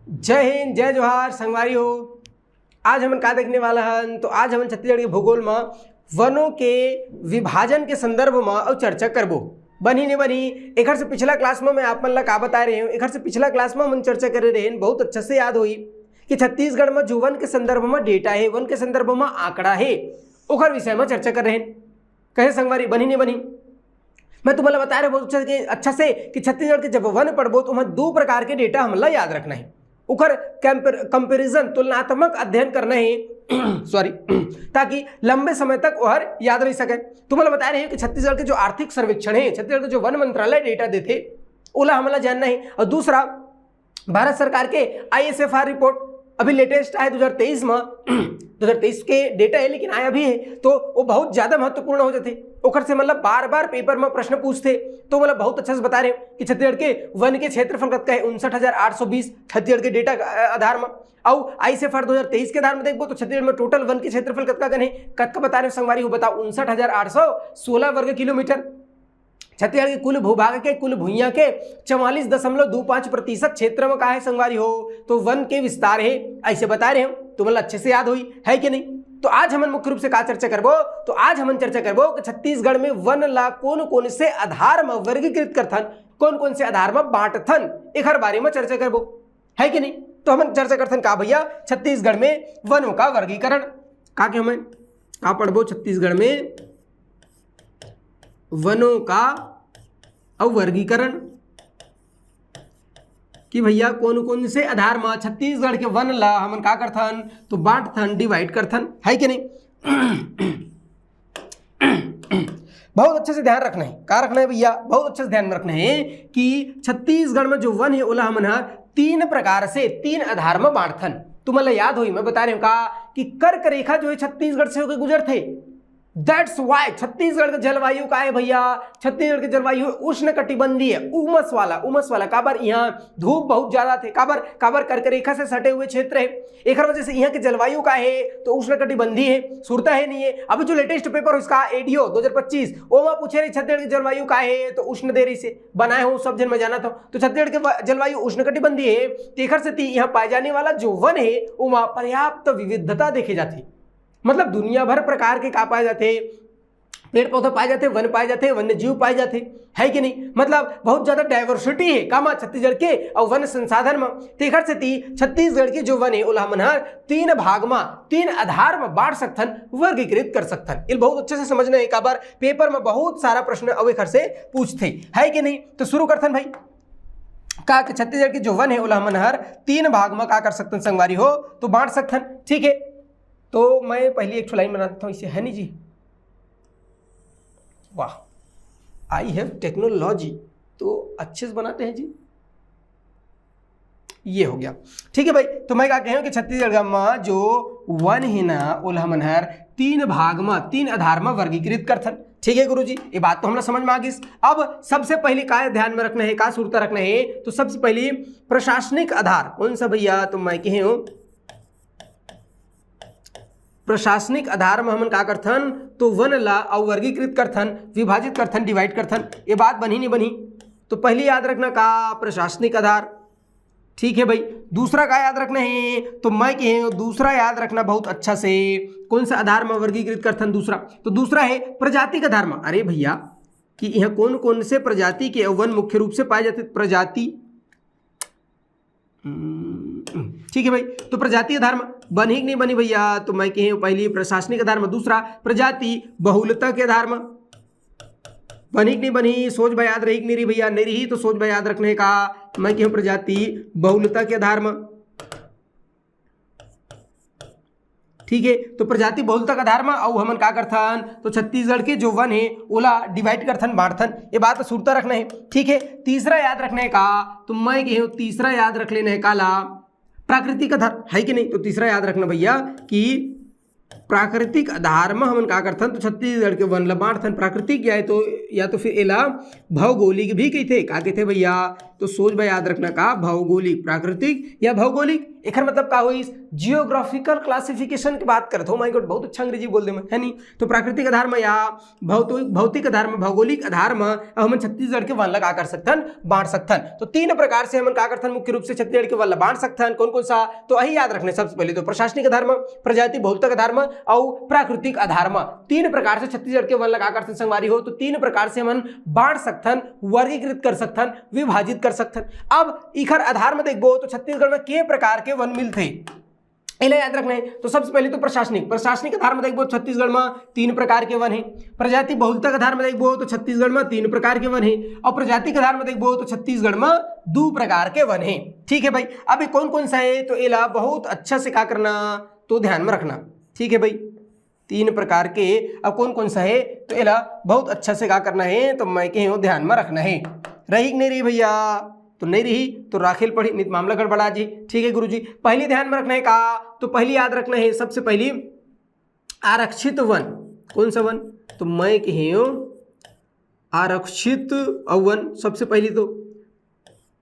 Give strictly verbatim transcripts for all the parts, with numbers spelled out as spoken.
जय हिंद, जय जोहार संगवारी हो। आज हमन का देखने वाला हन, तो आज हमन छत्तीसगढ़ के भूगोल म वनों के विभाजन के संदर्भ म अउ चर्चा करबो। बनही नहीं बनही, एखर से पिछला क्लास में मैं आप मन ला का बताए रहे हूँ, एखर से पिछला क्लास में हमन चर्चा करे रहे हन, बहुत अच्छा से याद होई कि छत्तीसगढ़ में जो वन के संदर्भ में डेटा है, वन के संदर्भ में आंकड़ा है, ओखर विषय में चर्चा कर रहे हन। कहे संगवारी, बनही नहीं बनही? मैं तुम्हारा बता रहे बहुत अच्छा के, अच्छा से कि छत्तीसगढ़ के जब वन पढ़बो तो वहाँ दो प्रकार के डेटा हमला याद रखना है, ओकर कंपेरिजन, तुलनात्मक अध्ययन करना है सॉरी ताकि लंबे समय तक ओहर याद रह सके। तुम्हारा बता रहे हैं कि छत्तीसगढ़ के जो आर्थिक सर्वेक्षण है, छत्तीसगढ़ के जो वन मंत्रालय डेटा देथे, ओला हमला जानना है। और दूसरा, भारत सरकार के I S F R report अभी लेटेस्ट आए दो हज़ार तेईस में दो हज़ार तेईस के डेटा है, लेकिन आए अभी है, तो वो बहुत ज्यादा महत्वपूर्ण हो जाते। ओकर से मतलब बार बार पेपर में प्रश्न पूछते, तो मतलब बहुत अच्छा से बता रहे हैं कि छत्तीसगढ़ के वन के क्षेत्रफल कतका है, उनसठ हजार आठ सौ बीस, छत्तीसगढ़ के डेटा आधार में। अउ आई एस एफ आर दो हज़ार तेईस के आधार में देखबो तो छत्तीसगढ़ में टोटल वन के क्षेत्रफल कतका कन है, कतका बता रहे हो संगवारी हो, बताओ, उनसठ हजार आठ सौ सोलह वर्ग किलोमीटर। छत्तीसगढ़ के कुल भूभाग के, कुल भुइयां के चवालीस दशमलव दो पाँच प्रतिशत क्षेत्र में का है संगवारी हो, तो वन के विस्तार है, ऐसे बता रहे हो, तुमन ला अच्छे से याद होई, है कि नहीं? तो आज हमन मुख्य रूप से का चर्चा करबो, तो आज हमन चर्चा करबो कि छत्तीसगढ़ में वन ला कौन कौन से आधार में वर्गीकृत करथन, कौन कौन से आधार में बांटथन, एखर बारे में चर्चा करबो, है कि नहीं? तो हमन चर्चा करथन का भैया, छत्तीसगढ़ में वनों का वर्गीकरण, का के हमन का पढ़बो, छत्तीसगढ़ में वनों का अउ वर्गीकरण, कि भैया कौन कौन से आधार म छत्तीसगढ़ के वन ला हमन का करथन, तो बांटथन, डिवाइड करथन, है कि नहीं? बहुत अच्छे से ध्यान रखना है। का रखना है भैया? बहुत अच्छे से ध्यान में रखना है कि छत्तीसगढ़ में जो वन है, ओला हमन ह तीन प्रकार से, तीन आधार में बांटथन। तुमन ला याद होई, मैं बता रहे हूँ का कि कर्क रेखा जो है छत्तीसगढ़ से होकर गुजरथे। That's why छत्तीसगढ़ के जलवायु का है भैया, छत्तीसगढ़ के जलवायु है उष्ण कटिबंधीय, उमस वाला, उमस वाला। काबर? यहाँ धूप बहुत ज्यादा थे। काबर? काबर? कर्क रेखा से सटे हुए क्षेत्र है, एकर वजह से यहाँ के जलवायु का है तो उष्ण कटिबंधी है, सुरता है नहीं है। अभी जो लेटेस्ट पेपर उसका ए डी ओ दो हज़ार पच्चीस, ओमा पूछे रही छत्तीसगढ़ के जलवायु का है तो उष्ण दे रही से बनाए हो, सब जन में जाना था। तो छत्तीसगढ़ के व-, जलवायु उष्ण कटिबंधी है, तेखर सेती यहाँ पाए जाने वाला जो वन है ओमा पर्याप्त विविधता देखे जाती, मतलब दुनिया भर प्रकार के का पाए जाते, पेड़ पौधा पाए जाते, वन पाए जाते, वन्य जीव पाए जाते, है कि नहीं? मतलब बहुत ज्यादा डाइवर्सिटी है कामा छत्तीसगढ़ के और वन संसाधन में। तेखर सेती छत्तीसगढ़ के जो वन है ओला हमन हर तीन भाग में, तीन आधार में बांट सकथन, वर्गीकृत कर सकथन। इल बहुत अच्छे से समझना है, काबर पेपर में बहुत सारा प्रश्न अवे खर से पूछते, है कि नहीं? तो शुरू करथन भाई, का कि छत्तीसगढ़ के जो वन है ओला हमन हर तीन भाग में का कर सकथन संगवारी हो, तो बांट सकथन। ठीक है, तो मैं पहले एक ठो लाइन बना देता हूँ, इसे है नहीं जी, वाह, आई हैव टेक्नोलॉजी, तो अच्छे से बनाते हैं जी। ये हो गया। ठीक है भाई, तो मैं का कहे हूँ कि छत्तीसगढ़ का मा जो वन है ना, ओला हमन हर तीन भाग में, तीन आधार में वर्गीकृत करथन। ठीक है गुरुजी, ये बात तो हमला समझ में आ गई। अब सबसे पहले का ध्यान में रखना है, का सुरता रखना है, तो सबसे पहले प्रशासनिक आधार कौन सा भैया? तो मैं कहे हूँ प्रशासनिक आधार में हमन का करथन, तो वन ला अउ वर्गीकृत करथन, विभाजित करथन, डिवाइड करथन। ये बात बनही नहीं बनही? तो पहली याद रखना का प्रशासनिक आधार। ठीक है भाई, दूसरा का याद रखना है, तो मैं कहे दूसरा याद रखना बहुत अच्छा से, कौन सा आधार में वर्गीकृत करथन? दूसरा। तो दूसरा है प्रजाति के आधार में। अरे भैया, कि यहाँ कौन कौन से प्रजाति के वन मुख्य रूप से पाए जाते? प्रजाति, हम्म, ठीक है भाई, तो प्रजाति आधार में बनही कि नहीं बनही भैया? तो मैं कहे पहली प्रशासनिक आधार में, दूसरा प्रजाति बहुलता के आधार में बनही कि नहीं बनही? सोच बा याद रही कि नहीं रही भैया? नहीं रही, तो सोच बा याद रखने का। मैं कहे प्रजाति बहुलता के आधार में। ठीक है, तो प्रजाति बहुलता के आधार में अउ हमन का करथन, तो छत्तीसगढ़ के जो वन है ओला डिवाइड करथन, बांटथन। ये बात सुरता रखना है। ठीक है, तीसरा याद रखने का, तो मैं कहे तीसरा याद रख लेना है काला, प्राकृतिक आधार, है कि नहीं? तो तीसरा याद रखना भैया कि प्राकृतिक आधार म हमन का करथन, तो छत्तीसगढ़ के वन ला बांटथन। प्राकृतिक या तो, या तो फिर एला भौगोलिक भी कहिथे। का कहिथे भैया? तो सोच बा, याद रखना, का भौगोलिक, प्राकृतिक या भौगोलिक, एखर मतलब का होइस? जियोग्राफिकल क्लासिफिकेशन की बात करत हो। माय गॉड, बहुत अच्छा अंग्रेजी बोल दे मैं, है नी? तो प्राकृतिक आधार म या भौतिक, भौतिक आधार म, भौगोलिक आधार म हमन छत्तीसगढ़ के वन ला का कर सकथन? बांट सकथन। तो तीन प्रकार से हमन का करथन? मुख्य रूप से छत्तीसगढ़ के वन ला बांट सकथन। कौन कौन सा? तो यही याद रखना, सबसे पहले तो प्रशासनिक आधार म, प्रजाति बहुलता के आधार म, अउ प्राकृतिक आधार म। तीन प्रकार से छत्तीसगढ़ के वन ला का करथन संगवारी हो? तो तीन प्रकार से हमन बांट सकथन, वर्गीकृत कर सकथन, विभाजित कर सकथन। अब इखर आधार म देखबो तो छत्तीसगढ़ म के प्रकार के वन मिलथे, एला याद रखना हे। तो सबसे पहले तो प्रशासनिक, प्रशासनिक आधार म देखबो छत्तीसगढ़ म तीन प्रकार के वन हे। प्रजाति बहुलता के आधार म देखबो तो छत्तीसगढ़ म तीन प्रकार के वन हे, और प्रजाति के आधार म देखबो तो छत्तीसगढ़ म दू प्रकार के वन हे। ठीक है भाई, अब ये कौन कौन सा है, तो एला बहुत अच्छा से का करना, तो ध्यान में रखना। ठीक है भाई, तीन प्रकार के अब कौन कौन सा है, तो एला बहुत अच्छा से का करना है, तो मैं कहे हो ध्यान में रखना है। रही कि नहीं रही भैया? तो नहीं रही तो राखेल पड़ी, नहीं तो मामला गड़बड़ा जी। ठीक है गुरुजी, पहली ध्यान में रखना है का? तो पहली याद रखना है, सबसे पहली आरक्षित वन। कौन सा वन? तो मैं कहे हो आरक्षित वन। सबसे पहली तो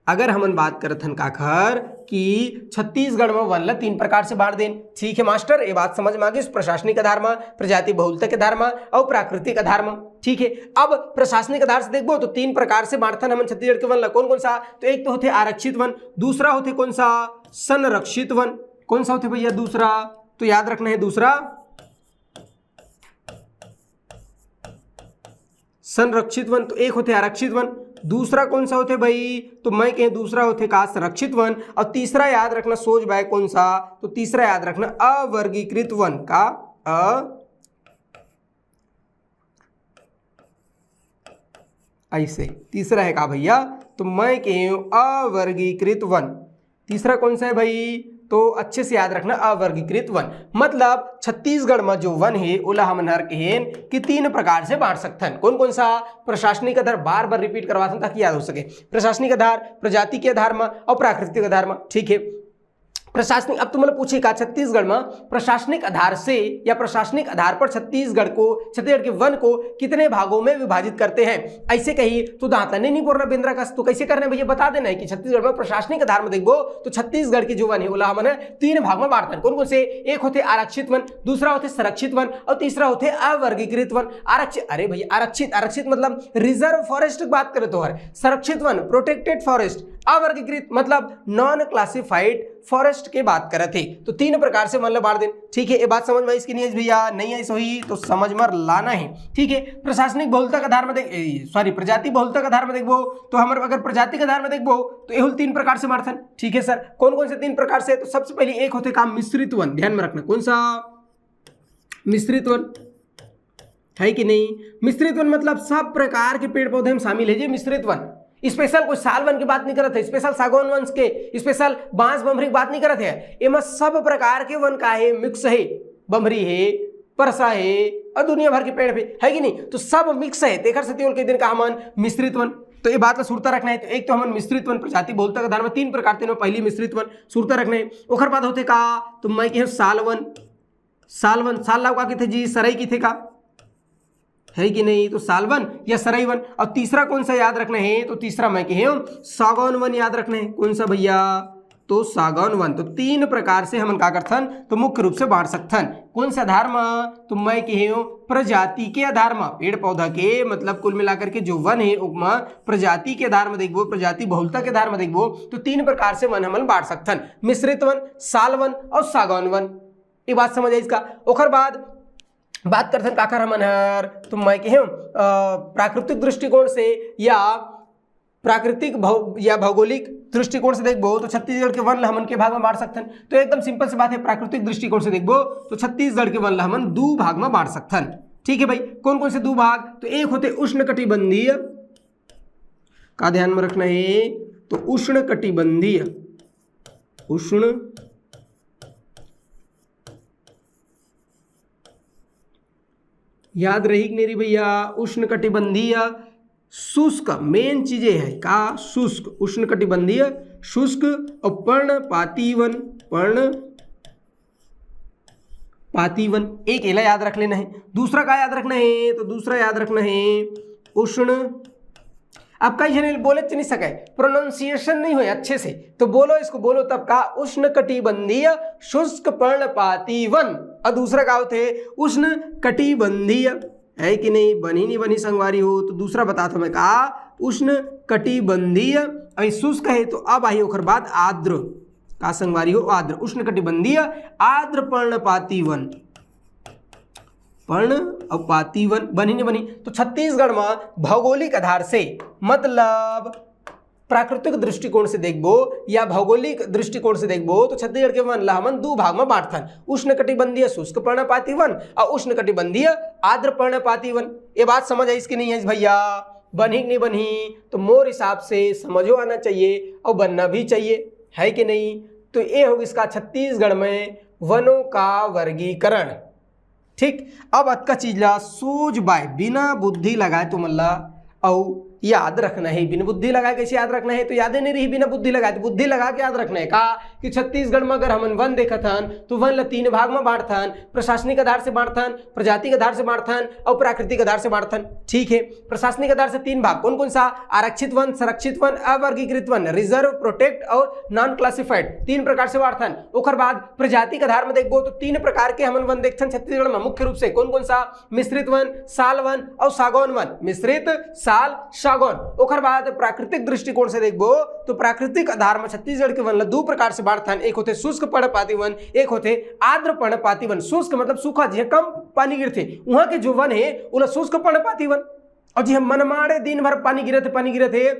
अगर हमन बात करत हन काखर कि छत्तीसगढ़ म वन ला तीन प्रकार से बांट देन, ठीक है मास्टर, ये बात समझ में आ गई, प्रशासनिक आधार म, प्रजाति बहुलता के आधार म, अउ प्राकृतिक आधार म। ठीक है, अब प्रशासनिक आधार से देखबो तो तीन प्रकार से बांटथन हमन छत्तीसगढ़ के वन ला। कौन कौन सा? तो एक तो होथे आरक्षित वन, दूसरा होथे कौन सा? संरक्षित वन। कौन सा होथे भैया दूसरा? तो याद रखना है दूसरा संरक्षित वन, तो एक होथे आरक्षित वन, दूसरा कौन सा होथे भाई? तो मैं कहे दूसरा होथे का संरक्षित वन, और तीसरा याद रखना सोच बाय कौन सा? तो तीसरा याद रखना अवर्गीकृत वन का अ ऐसे तीसरा है का भैया? तो मैं कहे अवर्गीकृत वन। तीसरा कौन सा है भाई? तो अच्छे से याद रखना, अवर्गीकृत वन। मतलब छत्तीसगढ़ में जो वन है ओला हमन हर कहेन कि तीन प्रकार से बांट सकथन। कौन कौन सा? प्रशासनिक आधार, बार बार रिपीट करवाथन ताकि याद हो सके। प्रशासनिक आधार, प्रजाति के आधार में और प्राकृतिक आधार में। ठीक है, प्रशासनिक, अब तुमन पूछे का छत्तीसगढ़ में प्रशासनिक आधार से या प्रशासनिक आधार पर छत्तीसगढ़ को, छत्तीसगढ़ के वन को कितने भागों में विभाजित करते हैं, ऐसे कही तो दांत ला नहीं बोरना बेंदरा कस। तो कैसे करना है भैया, बता देना है कि छत्तीसगढ़ में प्रशासनिक आधार में देखबो तो छत्तीसगढ़ के जो वन है ओला हमन तीन भाग में बांटथन। कौन कौन से? एक होथे आरक्षित वन, दूसरा होथे संरक्षित वन और तीसरा होथे अवर्गीकृत वन। आरक्षित, अरे भैया आरक्षित, आरक्षित मतलब रिजर्व फॉरेस्ट की बात करे तो हर, संरक्षित वन प्रोटेक्टेड फॉरेस्ट, अवर्गीकृत मतलब नॉन क्लासिफाइड फॉरेस्ट के बात करत हे। तो तीन प्रकार से वन ला बांट देन। ठीक है, ये बात समझ में आइस कि नहीं आइस भैया? नहीं आइस होही तो समझ में लाना है। ठीक है, प्रशासनिक बहुलता के आधार में देख, सॉरी, प्रजाति बहुलता के आधार में देखबो तो हमर अगर प्रजाति के आधार में देखबो तो एहुल तीन प्रकार से बांटथन। ठीक है सर, कौन कौन से तीन प्रकार से? तो सबसे पहले एक होथे का मिश्रित वन, ध्यान में रखना कौन सा? मिश्रित वन, है कि नहीं? मिश्रित वन मतलब सब प्रकार के पेड़ पौधे में शामिल है जी मिश्रित वन। स्पेशल कोई साल वन की बात नहीं करत है, स्पेशल सागौन वंश के, स्पेशल बांस बमरी की बात नहीं करत है। एमा सब प्रकार के वन का है, मिक्स है, बमरी है, परसा है और दुनिया भर के पेड़ भी है कि नहीं? तो सब मिक्स है, तेखर सेती ओला कहि देन का हमन मिश्रित वन। तो ये बात ला सुरता रखना है। तो एक तो हमन मिश्रित वन प्रजाति बहुलता के आधार में तीन प्रकार, तेन में पहली मिश्रित वन सुरता रखना है। ओखर बाद होथे का? तो मैं कहे साल वन। साल वन, साल ला का किथे जी? सरई किथे का, है कि नहीं? तो साल वन या सरई वन। और तीसरा कौन सा याद रखना है? तो तीसरा मैं कहे सागौन वन याद रखना है। कौन सा भैया? तो सागौन वन। तो तीन प्रकार से हमन का करथन? तो मुख्य रूप से बांट सकथन। कौन से आधार म? तो मैं कहे प्रजाति के आधार म, पेड़ पौधा के मतलब कुल मिलाकर के जो वन है ओमा प्रजाति के आधार म देखबो, प्रजाति बहुलता के आधार म देखबो तो तीन प्रकार से वन हमन बांट सकथन, मिश्रित वन, साल वन और सागौन वन। ये बात समझ आइस का? ओखर बाद बात करथन काकर हमन हर, तो मैं कहे प्राकृतिक दृष्टिकोण से या प्राकृतिक भौ या भौगोलिक दृष्टिकोण से देखबो तो छत्तीसगढ़ के वन ला हमन के भाग में बांट सकथन। तो एकदम सिंपल सी बात है, प्राकृतिक दृष्टिकोण से देखबो तो छत्तीसगढ़ के वन ला हमन दू भाग में बांट सकथन। ठीक है भाई, कौन कौन से दू भाग? तो एक होथे उष्ण कटिबंधीय, का ध्यान में रखना है? तो उष्ण कटिबंधीय, उष्ण याद रही कि नहीं रही भैया? उष्ण कटिबंधीय शुष्क, मेन चीजें है का? शुष्क, उष्ण कटिबंधीय शुष्क और पर्णपाती वन, पर्णपाती पाती वन, एक एला याद रख लेना है। दूसरा का याद रखना है? तो दूसरा याद रखना है उष्ण। अब कई झने बोले नहीं सके, प्रोनाउंसिएशन नहीं होय अच्छे से, तो बोलो इसको, बोलो तब का, उष्ण कटिबंधीय शुष्क पर्णपाती वन। और दूसरा का होते उष्ण कटिबंधीय, है कि नहीं? बनी नहीं बनी संगवारी हो, तो दूसरा बता था मैं का, उष्ण कटिबंधीय। अभी शुष्क है तो अब आई ओकर बाद आर्द्र, का संगवारी हो, आर्द्र, उष्ण कटिबंधीय आर्द्र पर्णपाती वन। पर्ण और पाती वन बनी नहीं बनी। तो छत्तीसगढ़ में भौगोलिक आधार से, मतलब प्राकृतिक दृष्टिकोण से देखबो या भौगोलिक दृष्टिकोण से देखबो, तो छत्तीसगढ़ के वन ला हमन दू भाग में बांटथन, उष्ण कटिबंधीय शुष्क पर्णपाती वन और उष्ण कटिबंधीय आर्द्र पर्णपाती वन। ये बात समझ आइस कि नहीं आइस भैया? बनही कि नहीं बनही? तो मोर हिसाब से समझो आना चाहिए और बनना भी चाहिए, है कि नहीं? तो ये होगिस का छत्तीसगढ़ में वनों का वर्गीकरण। ठीक, अब अतका चीज ला सोझ बाय बिना बुद्धि लगाए तुमन ला अउ याद रखना है। बिना बुद्धि लगाए कैसे याद रखना है? तो यादे नहीं रही बिना बुद्धि लगाए, तो बुद्धि लगा के याद रखना है का, कि छत्तीसगढ़ में अगर हमन वन देखत हन तो वन ला तीन भाग में बांटथन, प्रशासनिक आधार से बांटथन, प्रजाति के आधार से बांटथन और प्राकृतिक आधार से बांटथन। ठीक है, प्रशासनिक आधार से तीन भाग, कौन कौन सा? आरक्षित वन, संरक्षित वन, अवर्गीकृत वन, रिजर्व, प्रोटेक्ट और नॉन क्लासिफाइड, तीन प्रकार से बांटथन। ओकर बाद प्रजाति के आधार में देखबो तो तीन प्रकार के हमन वन देखथन छत्तीसगढ़ में मुख्य रूप से, कौन कौन सा? मिश्रित वन, साल वन और सागौन वन। मिश्रित, साल, सागौन। ओकर बाद प्राकृतिक दृष्टिकोण से देखबो तो प्राकृतिक आधार में छत्तीसगढ़ के वन ला दू प्रकार से बांटथन, एक होथे शुष्क पर्णपाती वन, एक होथे आर्द्र पर्णपाती वन। शुष्क मतलब सूखा, जिहां कम पानी गिरथे, उहां के जो वन हे ओला शुष्क पर्णपाती वन, और जिहां मनमाड़े दिन भर पानी गिरत हे, पानी गिरत हे,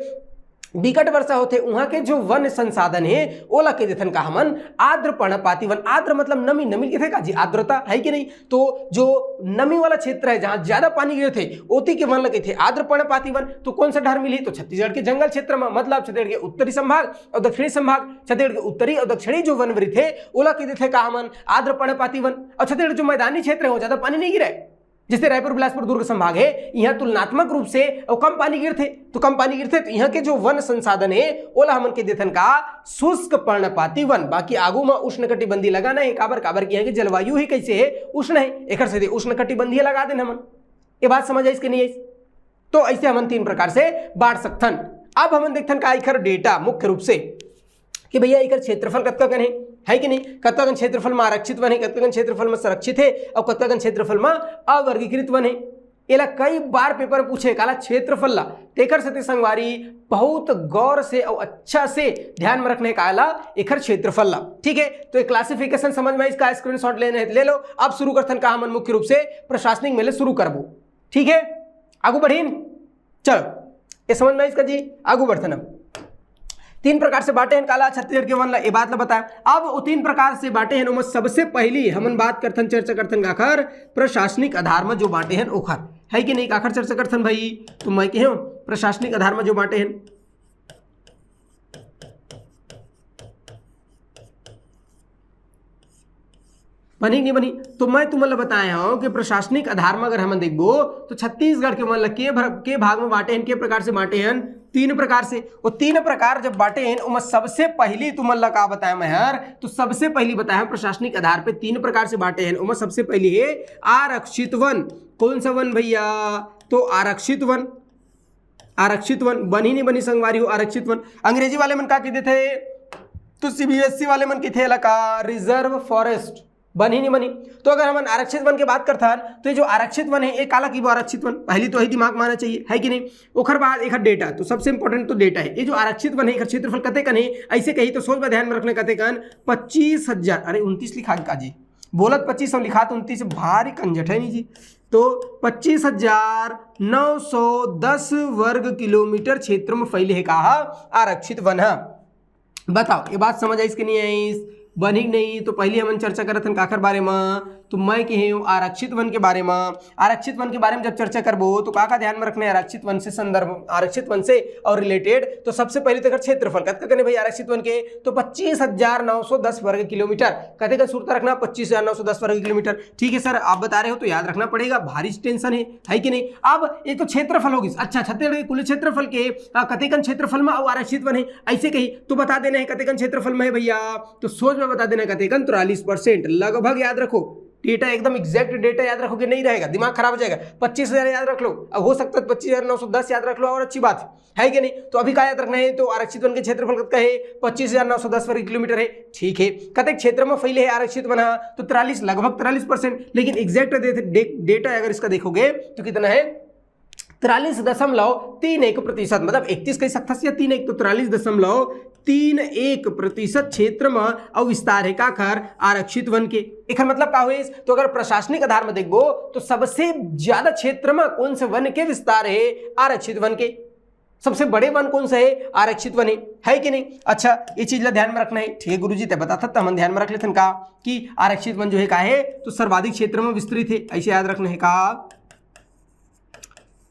बिकट वर्षा होथे, उहां के जो वन संसाधन हे ओला कह देथन का हमन आर्द्र पर्णपाती वन। आर्द्र मतलब नमी, नमी कथे का जी? आर्द्रता, है कि नहीं? तो जो नमी वाला क्षेत्र है, जहां ज्यादा पानी गिरथे, ओती के वन ला कथे आर्द्र पर्णपाती वन। तो कौन सा डहर मिलही? तो छत्तीसगढ़ के जंगल क्षेत्र में, मतलब छत्तीसगढ़ के उत्तरी संभाग और दक्षिणी संभाग, छत्तीसगढ़ के उत्तरी और दक्षिणी जो वन वृत्त हे ओला कह देथे का हमन आर्द्र पर्णपाती वन। और छत्तीसगढ़ जो मैदानी क्षेत्र है, वो ज्यादा पानी नहीं गिरे, जैसे रायपुर, बिलासपुर, दुर्ग संभाग है, यहाँ तुलनात्मक रूप से और कम पानी गिरथे, तो कम पानी गिरथे, तो यहाँ के जो वन संसाधन है ओला हमन के देथन का शुष्क पर्णपाती वन। बाकी आगू में उष्ण कटिबंधी लगाना है, काबर, काबर कि यहाँ के जलवायु ही कैसे है, उष्ण है, एकर से उष्ण कटिबंधीय लगा देन हमन। ये बात समझ आइस कि नहीं आइस? तो ऐसे हमन तीन प्रकार से बांट सकथन। अब हमन देखथन का एकर डेटा मुख्य रूप से कि भैया एकर क्षेत्रफल कतका कन हे, है कि नहीं? कतका कन क्षेत्रफल में आरक्षित वन हे, कतका कन क्षेत्रफल में संरक्षित हे और कतका कन क्षेत्रफल में अवर्गीकृत वन हे। एला कई बार पेपर में पूछे काला क्षेत्रफल ला, तेकर सेती संगवारी बहुत गौर से और अच्छा से ध्यान में रखने का आला एकर क्षेत्रफल ला। ठीक है, तो एक क्लासिफिकेशन समझ में इसका स्क्रीनशॉट लेने हैं, ले लो। अब शुरू करथन का हमन मुख्य रूप से प्रशासनिक में ले शुरू करबो। ठीक है, आगू बढ़िन। चलो, ये समझ में इसका जी, आगू बढ़थन। अब तीन प्रकार से बांटे हैं काला छत्तीसगढ़ के वन ला, ये बात ला बताया। अब वो तीन प्रकार से बांटे हैं, ओमा सबसे पहली हमन बात करथन, चर्चा करथन काखर, प्रशासनिक आधार में जो बांटे हैं ओखर, है कि नहीं? काखर चर्चा करथन भाई? तो मैं कहे हूँ प्रशासनिक आधार में जो बांटे हैं, बनी कि नहीं बनी? तो मैं तुमन ला बताए हूँ कि प्रशासनिक आधार में अगर हमन देखबो तो छत्तीसगढ़ के मन ला के भर, के भाग में बांटे हैं, के प्रकार से बांटे हैं? तीन प्रकार से। वो तीन प्रकार जब बांटे हैं, ओमा सबसे पहली तुमन ला का बताया मैं हर, तो सबसे पहली बताया हूँ प्रशासनिक आधार पे तीन प्रकार से बांटे हैं। ओमा सबसे पहली है आरक्षित वन। कौन सा वन भैया? तो आरक्षित वन। आरक्षित वन बनी नहीं बनी संगवारी हो? आरक्षित वन अंग्रेजी वाले मन का कह देथे, तो सीबीएसई वाले मन कथे एला का रिजर्व फॉरेस्ट। बनी नहीं बनी? तो अगर हमन आरक्षित वन के बात करथन, तो ये जो आरक्षित वन है, ये काला की वो आरक्षित वन, पहली तो यही दिमाग में आना चाहिए, है कि नहीं? ओखर बाद एक डेटा, तो सबसे इंपॉर्टेंट तो डेटा है। ये जो आरक्षित वन है, एकर क्षेत्रफल कते कन है? ऐसे कही तो सोच में ध्यान में रखना, कते कन? पच्चीस हजार, अरे उनतीस लिखा का जी, बोलत पच्चीस सौ लिखा तो उनतीस, भारी कंजट है नहीं जी। तो पच्चीस हजार नौ सौ दस वर्ग किलोमीटर क्षेत्र में फैले है कहा आरक्षित वन है। बताओ, ये बात समझ आइस कि नहीं आइस? बनी कि नहीं? तो पहली हमन चर्चा करत हन काकर बारे में, तो मैं कहे हूँ आरक्षित वन के बारे में। आरक्षित वन के बारे में जब चर्चा करबो तो का का ध्यान में रखना है? आरक्षित वन से संदर्भ, आरक्षित वन से और रिलेटेड। तो सबसे पहले तो एकर क्षेत्रफल कतका कने भाई आरक्षित वन के? तो पच्चीस हजार नौ सौ दस वर्ग किलोमीटर। कते का सुरता रखना? पच्चीस हजार नौ सौ दस वर्ग किलोमीटर। ठीक है सर, आप बता रहे हो तो याद रखना पड़ेगा, भारी टेंशन है, है कि नहीं? अब एक तो क्षेत्रफल होगी, अच्छा, छत्तीसगढ़ के कुल क्षेत्रफल के, आ, कतेकन क्षेत्रफल में और आरक्षित वन है, ऐसे कही तो बता देना है कतेकन क्षेत्रफल में है भैया, तो सोच में बता देना है कतेकन, तिरालीस परसेंट लगभग, याद रखो। डेटा, एकदम एग्जैक्ट डेटा याद रखोगे, नहीं रहेगा, दिमाग खराब हो जाएगा। पच्चीस हजार याद रख लो, अब हो सकता है पच्चीस हजार नौ सौ दस याद रख लो, और अच्छी बात है, है कि नहीं? तो अभी का याद रखना है, तो आरक्षित वन के क्षेत्रफल कतका है? पच्चीस हजार नौ सौ दस वर्ग किलोमीटर है। ठीक है, कतक क्षेत्र में फैले है आरक्षित वन? हाँ, तो तिरालीस, लगभग तिरालीस परसेंट। लेकिन एग्जैक्ट डेटा अगर इसका देखोगे तो कितना है? तिरालीस दशमलव तीन एक प्रतिशत, मतलब इकतीस कह सकथस या तीन एक, तो तिरालीस दशमलव तीन एक प्रतिशत क्षेत्र में अउ विस्तार है काखर? आरक्षित वन के। एकर मतलब का होइस? तो अगर प्रशासनिक आधार में देखबो तो सबसे ज्यादा क्षेत्र में कौन से वन के विस्तार है? आरक्षित वन के। सबसे बड़े वन कौन सा है? आरक्षित वन है, है कि नहीं? अच्छा, ये चीज ला ध्यान में रखना है। ठीक है गुरुजी, ते बताथस त हमन ध्यान में रख लेथन का कि आरक्षित वन जो है का है, तो सर्वाधिक क्षेत्र में विस्तृत है, ऐसे याद रखना है का।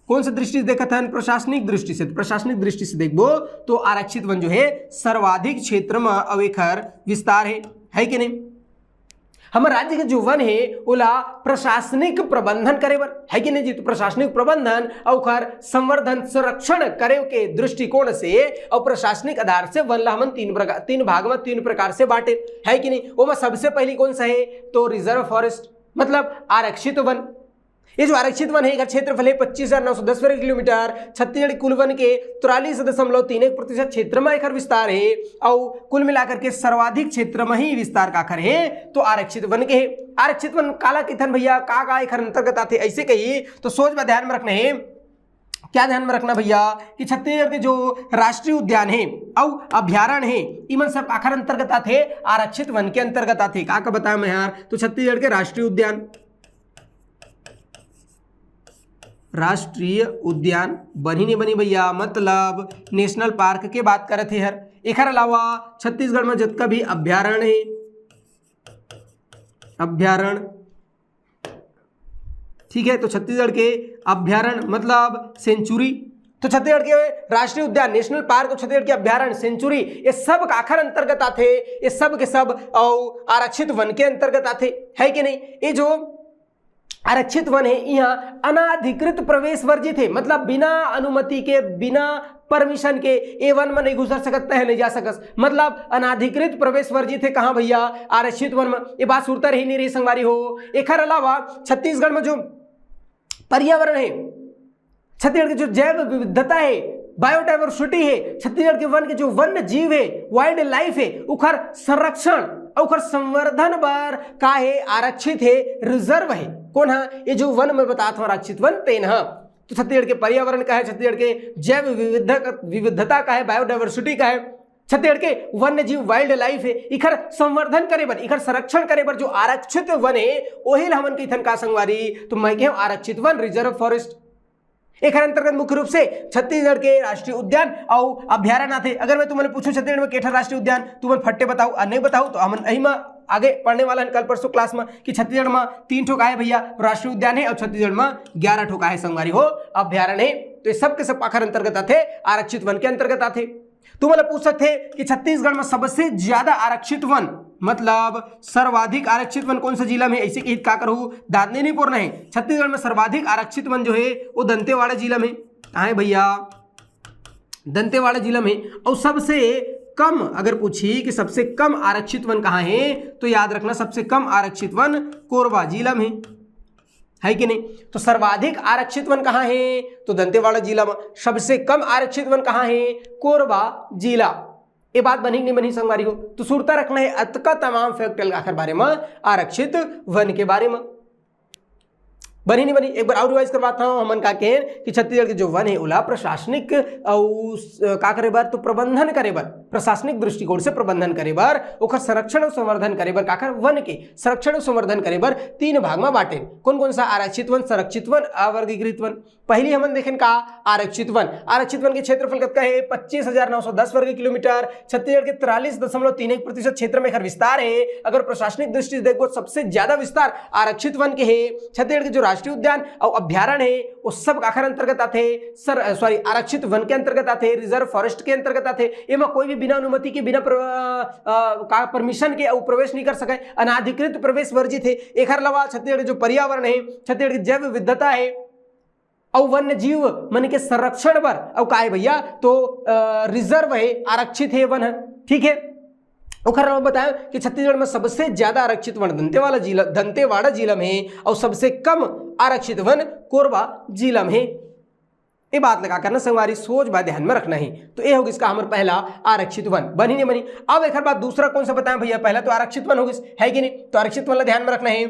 कौन से दृष्टि से देखत हन? प्रशासनिक दृष्टि से। तो प्रशासनिक दृष्टि से देखबो तो आरक्षित वन जो है सर्वाधिक क्षेत्र में अउ एकर विस्तार है, है कि नहीं? हमर राज्य के जो वन है ओला प्रशासनिक प्रबंधन करे बर, है कि नहीं जी? तो प्रशासनिक प्रबंधन अउ ओकर संवर्धन संरक्षण करे के दृष्टिकोण से अउ प्रशासनिक आधार से वन ला हमन तीन प्रकार, तीन भाग में तीन प्रकार से बांटे, है कि नहीं? ओमा सबसे पहली कौन सा है? तो रिजर्व फॉरेस्ट, मतलब आरक्षित वन। ये जो आरक्षित वन है, एकर क्षेत्रफल है पच्चीस हजार नौ सौ दस वर्ग किलोमीटर। छत्तीसगढ़ कुल वन के तिरालीस दशमलव तीन एक प्रतिशत क्षेत्र में एकर विस्तार है, अउ कुल मिलाकर के सर्वाधिक क्षेत्र में ही विस्तार काखर है? तो आरक्षित वन के है। आरक्षित वन काला कथन भैया, का का एकर अंतर्गत आथे? ऐसे कही तो सोच में ध्यान में रखना है। क्या ध्यान में रखना भैया कि छत्तीसगढ़ के जो राष्ट्रीय उद्यान है अउ अभ्यारण्य है, इमन सब काखर अंतर्गत आथे? आरक्षित वन के अंतर्गत आथे। का का बताया मैं यार, तो छत्तीसगढ़ के राष्ट्रीय उद्यान, राष्ट्रीय उद्यान बनी नहीं बनी भैया, मतलब नेशनल पार्क के बात करत हे हर। एकर अलावा छत्तीसगढ़ में जतका भी अभ्यारण्य है, अभ्यारण्य, ठीक है, तो छत्तीसगढ़ के अभ्यारण्य मतलब सेंचुरी, तो छत्तीसगढ़ के राष्ट्रीय उद्यान, नेशनल पार्क, छत्तीसगढ़ के अभ्यारण्य, सेंचुरी, ये सब काखर अंतर्गत आथे? ये सब के सब अउ आरक्षित वन के अंतर्गत आथे, है कि नहीं? ये जो आरक्षित वन है, यहाँ अनाधिकृत प्रवेश वर्जित है, मतलब बिना अनुमति के, बिना परमिशन के ए वन में नहीं घुसर सकत, तह नहीं जा सकस, मतलब अनाधिकृत प्रवेश वर्जित है। कहाँ भैया? आरक्षित वन में। ये बात सुरता रही नहीं रही संगवारी हो। एकर अलावा छत्तीसगढ़ में जो पर्यावरण है, छत्तीसगढ़ के जो जैव विविधता है, बायोडायवर्सिटी है, छत्तीसगढ़ के वन के जो वन्य जीव है, वाइल्ड लाइफ है, उखर संरक्षण अउ उखर संवर्धन बर का है? आरक्षित है, रिजर्व है। कौन हा? ये जो वन में बतात हूँ आरक्षित वन, तेन हा। तो छत्तीसगढ़ के पर्यावरण का है, छत्तीसगढ़ के जैव विविध विविधता का है, बायोडायवर्सिटी का है, छत्तीसगढ़ के वन्य जीव, वाइल्ड लाइफ है, इखर संवर्धन करे बर, इखर संरक्षण करे बर जो आरक्षित वन है, ओही ला हमन कहिथन का संगवारी? तो मैं कहे आरक्षित वन, रिजर्व फॉरेस्ट। एकर अंतर्गत मुख्य रूप से छत्तीसगढ़ के राष्ट्रीय उद्यान अउ अभ्यारण्य आथे। अगर मैं तुमन पूछूं छत्तीसगढ़ में के ठन राष्ट्रीय उद्यान, तुमन फट्टे बताओ, अउ नहीं बताओ तो हमन एही में आगे पढ़ने वाला हन कल परसों क्लास में कि छत्तीसगढ़ में तीन ठो का है भैया, राष्ट्रीय उद्यान है, अउ छत्तीसगढ़ में ग्यारह ठो का है संगवारी हो, अभ्यारण्य है। तो ये सब के सब काखर अंतर्गत आथे? आरक्षित वन के अंतर्गत आथे। तुमन ला पूछ सकथे कि छत्तीसगढ़ में सबसे ज्यादा आरक्षित वन, मतलब सर्वाधिक आरक्षित वन कौन सा जिला में, ऐसे कही का करहू, दाद नहीं, नहीं बोलना है। छत्तीसगढ़ में सर्वाधिक आरक्षित वन जो है वो दंतेवाड़ा जिला में आए भैया, दंतेवाड़ा जिला में। और सबसे कम अगर पूछी कि सबसे कम आरक्षित वन कहाँ है, तो याद रखना सबसे कम आरक्षित वन कोरबा जिला में, है कि नहीं? तो सर्वाधिक आरक्षित वन कहाँ है? तो दंतेवाड़ा जिला में। सबसे कम आरक्षित वन कहाँ है? कोरबा जिला। ये बात बनी कि नहीं बनी संगवारी हो? तो सुरता रखना है अतका तमाम फैक्ट आखिर बारे में, आरक्षित वन के बारे में। बनी नहीं बनी, एक बार और रिवाइज करवाता हूँ। हमन का कहें कि छत्तीसगढ़ के जो वन है ओला प्रशासनिक अउ स-, का करे बर, तो प्रबंधन करे बर, प्रशासनिक दृष्टिकोण से प्रबंधन करे बर, ओकर संरक्षण और संवर्धन करे बर, काकर वन के संरक्षण और संवर्धन करे बर तीन भाग में बांटे। कौन कौन सा? आरक्षित वन, संरक्षित वन, अवर्गीकृत वन। पहली हमन देखें का आरक्षित वन। आरक्षित वन के क्षेत्रफल कतका है? पच्चीस हजार नौ सौ दस वर्ग किलोमीटर। छत्तीसगढ़ के तिरालीस दशमलव तीन एक प्रतिशत क्षेत्र में एकर विस्तार है। अगर प्रशासनिक दृष्टि से देखबो, सबसे ज्यादा विस्तार आरक्षित वन के है। छत्तीसगढ़ के जो राष्ट्रीय उद्यान और अभ्यारण्य है, वो सब काखर अंतर्गत आथे? सर, सॉरी, आरक्षित वन के अंतर्गत आथे, रिजर्व फॉरेस्ट के अंतर्गत आथे। एमा कोई भी बिना अनुमति के, बिना प्र-, अ, अ, का परमिशन के अउ प्रवेश नहीं कर सके, अनाधिकृत प्रवेश वर्जित है। एखर अलावा छत्तीसगढ़ के जो पर्यावरण है, छत्तीसगढ़ की जैव विविधता है, अउ वन्य जीव मन के संरक्षण बर अउ का हे भैया, तो, अ, रिजर्व हे, आरक्षित हे वन ह, ठीक हे। ओखर अलावा बताएं कि छत्तीसगढ़ में सबसे ज्यादा आरक्षित वन दंतेवाड़ा जिला, दंतेवाड़ा जिला में हे, और सबसे कम आरक्षित वन कोरबा जिला में हे। ये बात लगा करना संगवारी, सोच बात ध्यान में रखना हे। तो ये हो गिस का हमर पहला आरक्षित वन, बनी नहीं बनी। अब एक बात दूसरा कौन सा बताएं भैया, पहला तो आरक्षित वन हो गिस, है कि नहीं? तो आरक्षित वन ला ध्यान में रखना हे।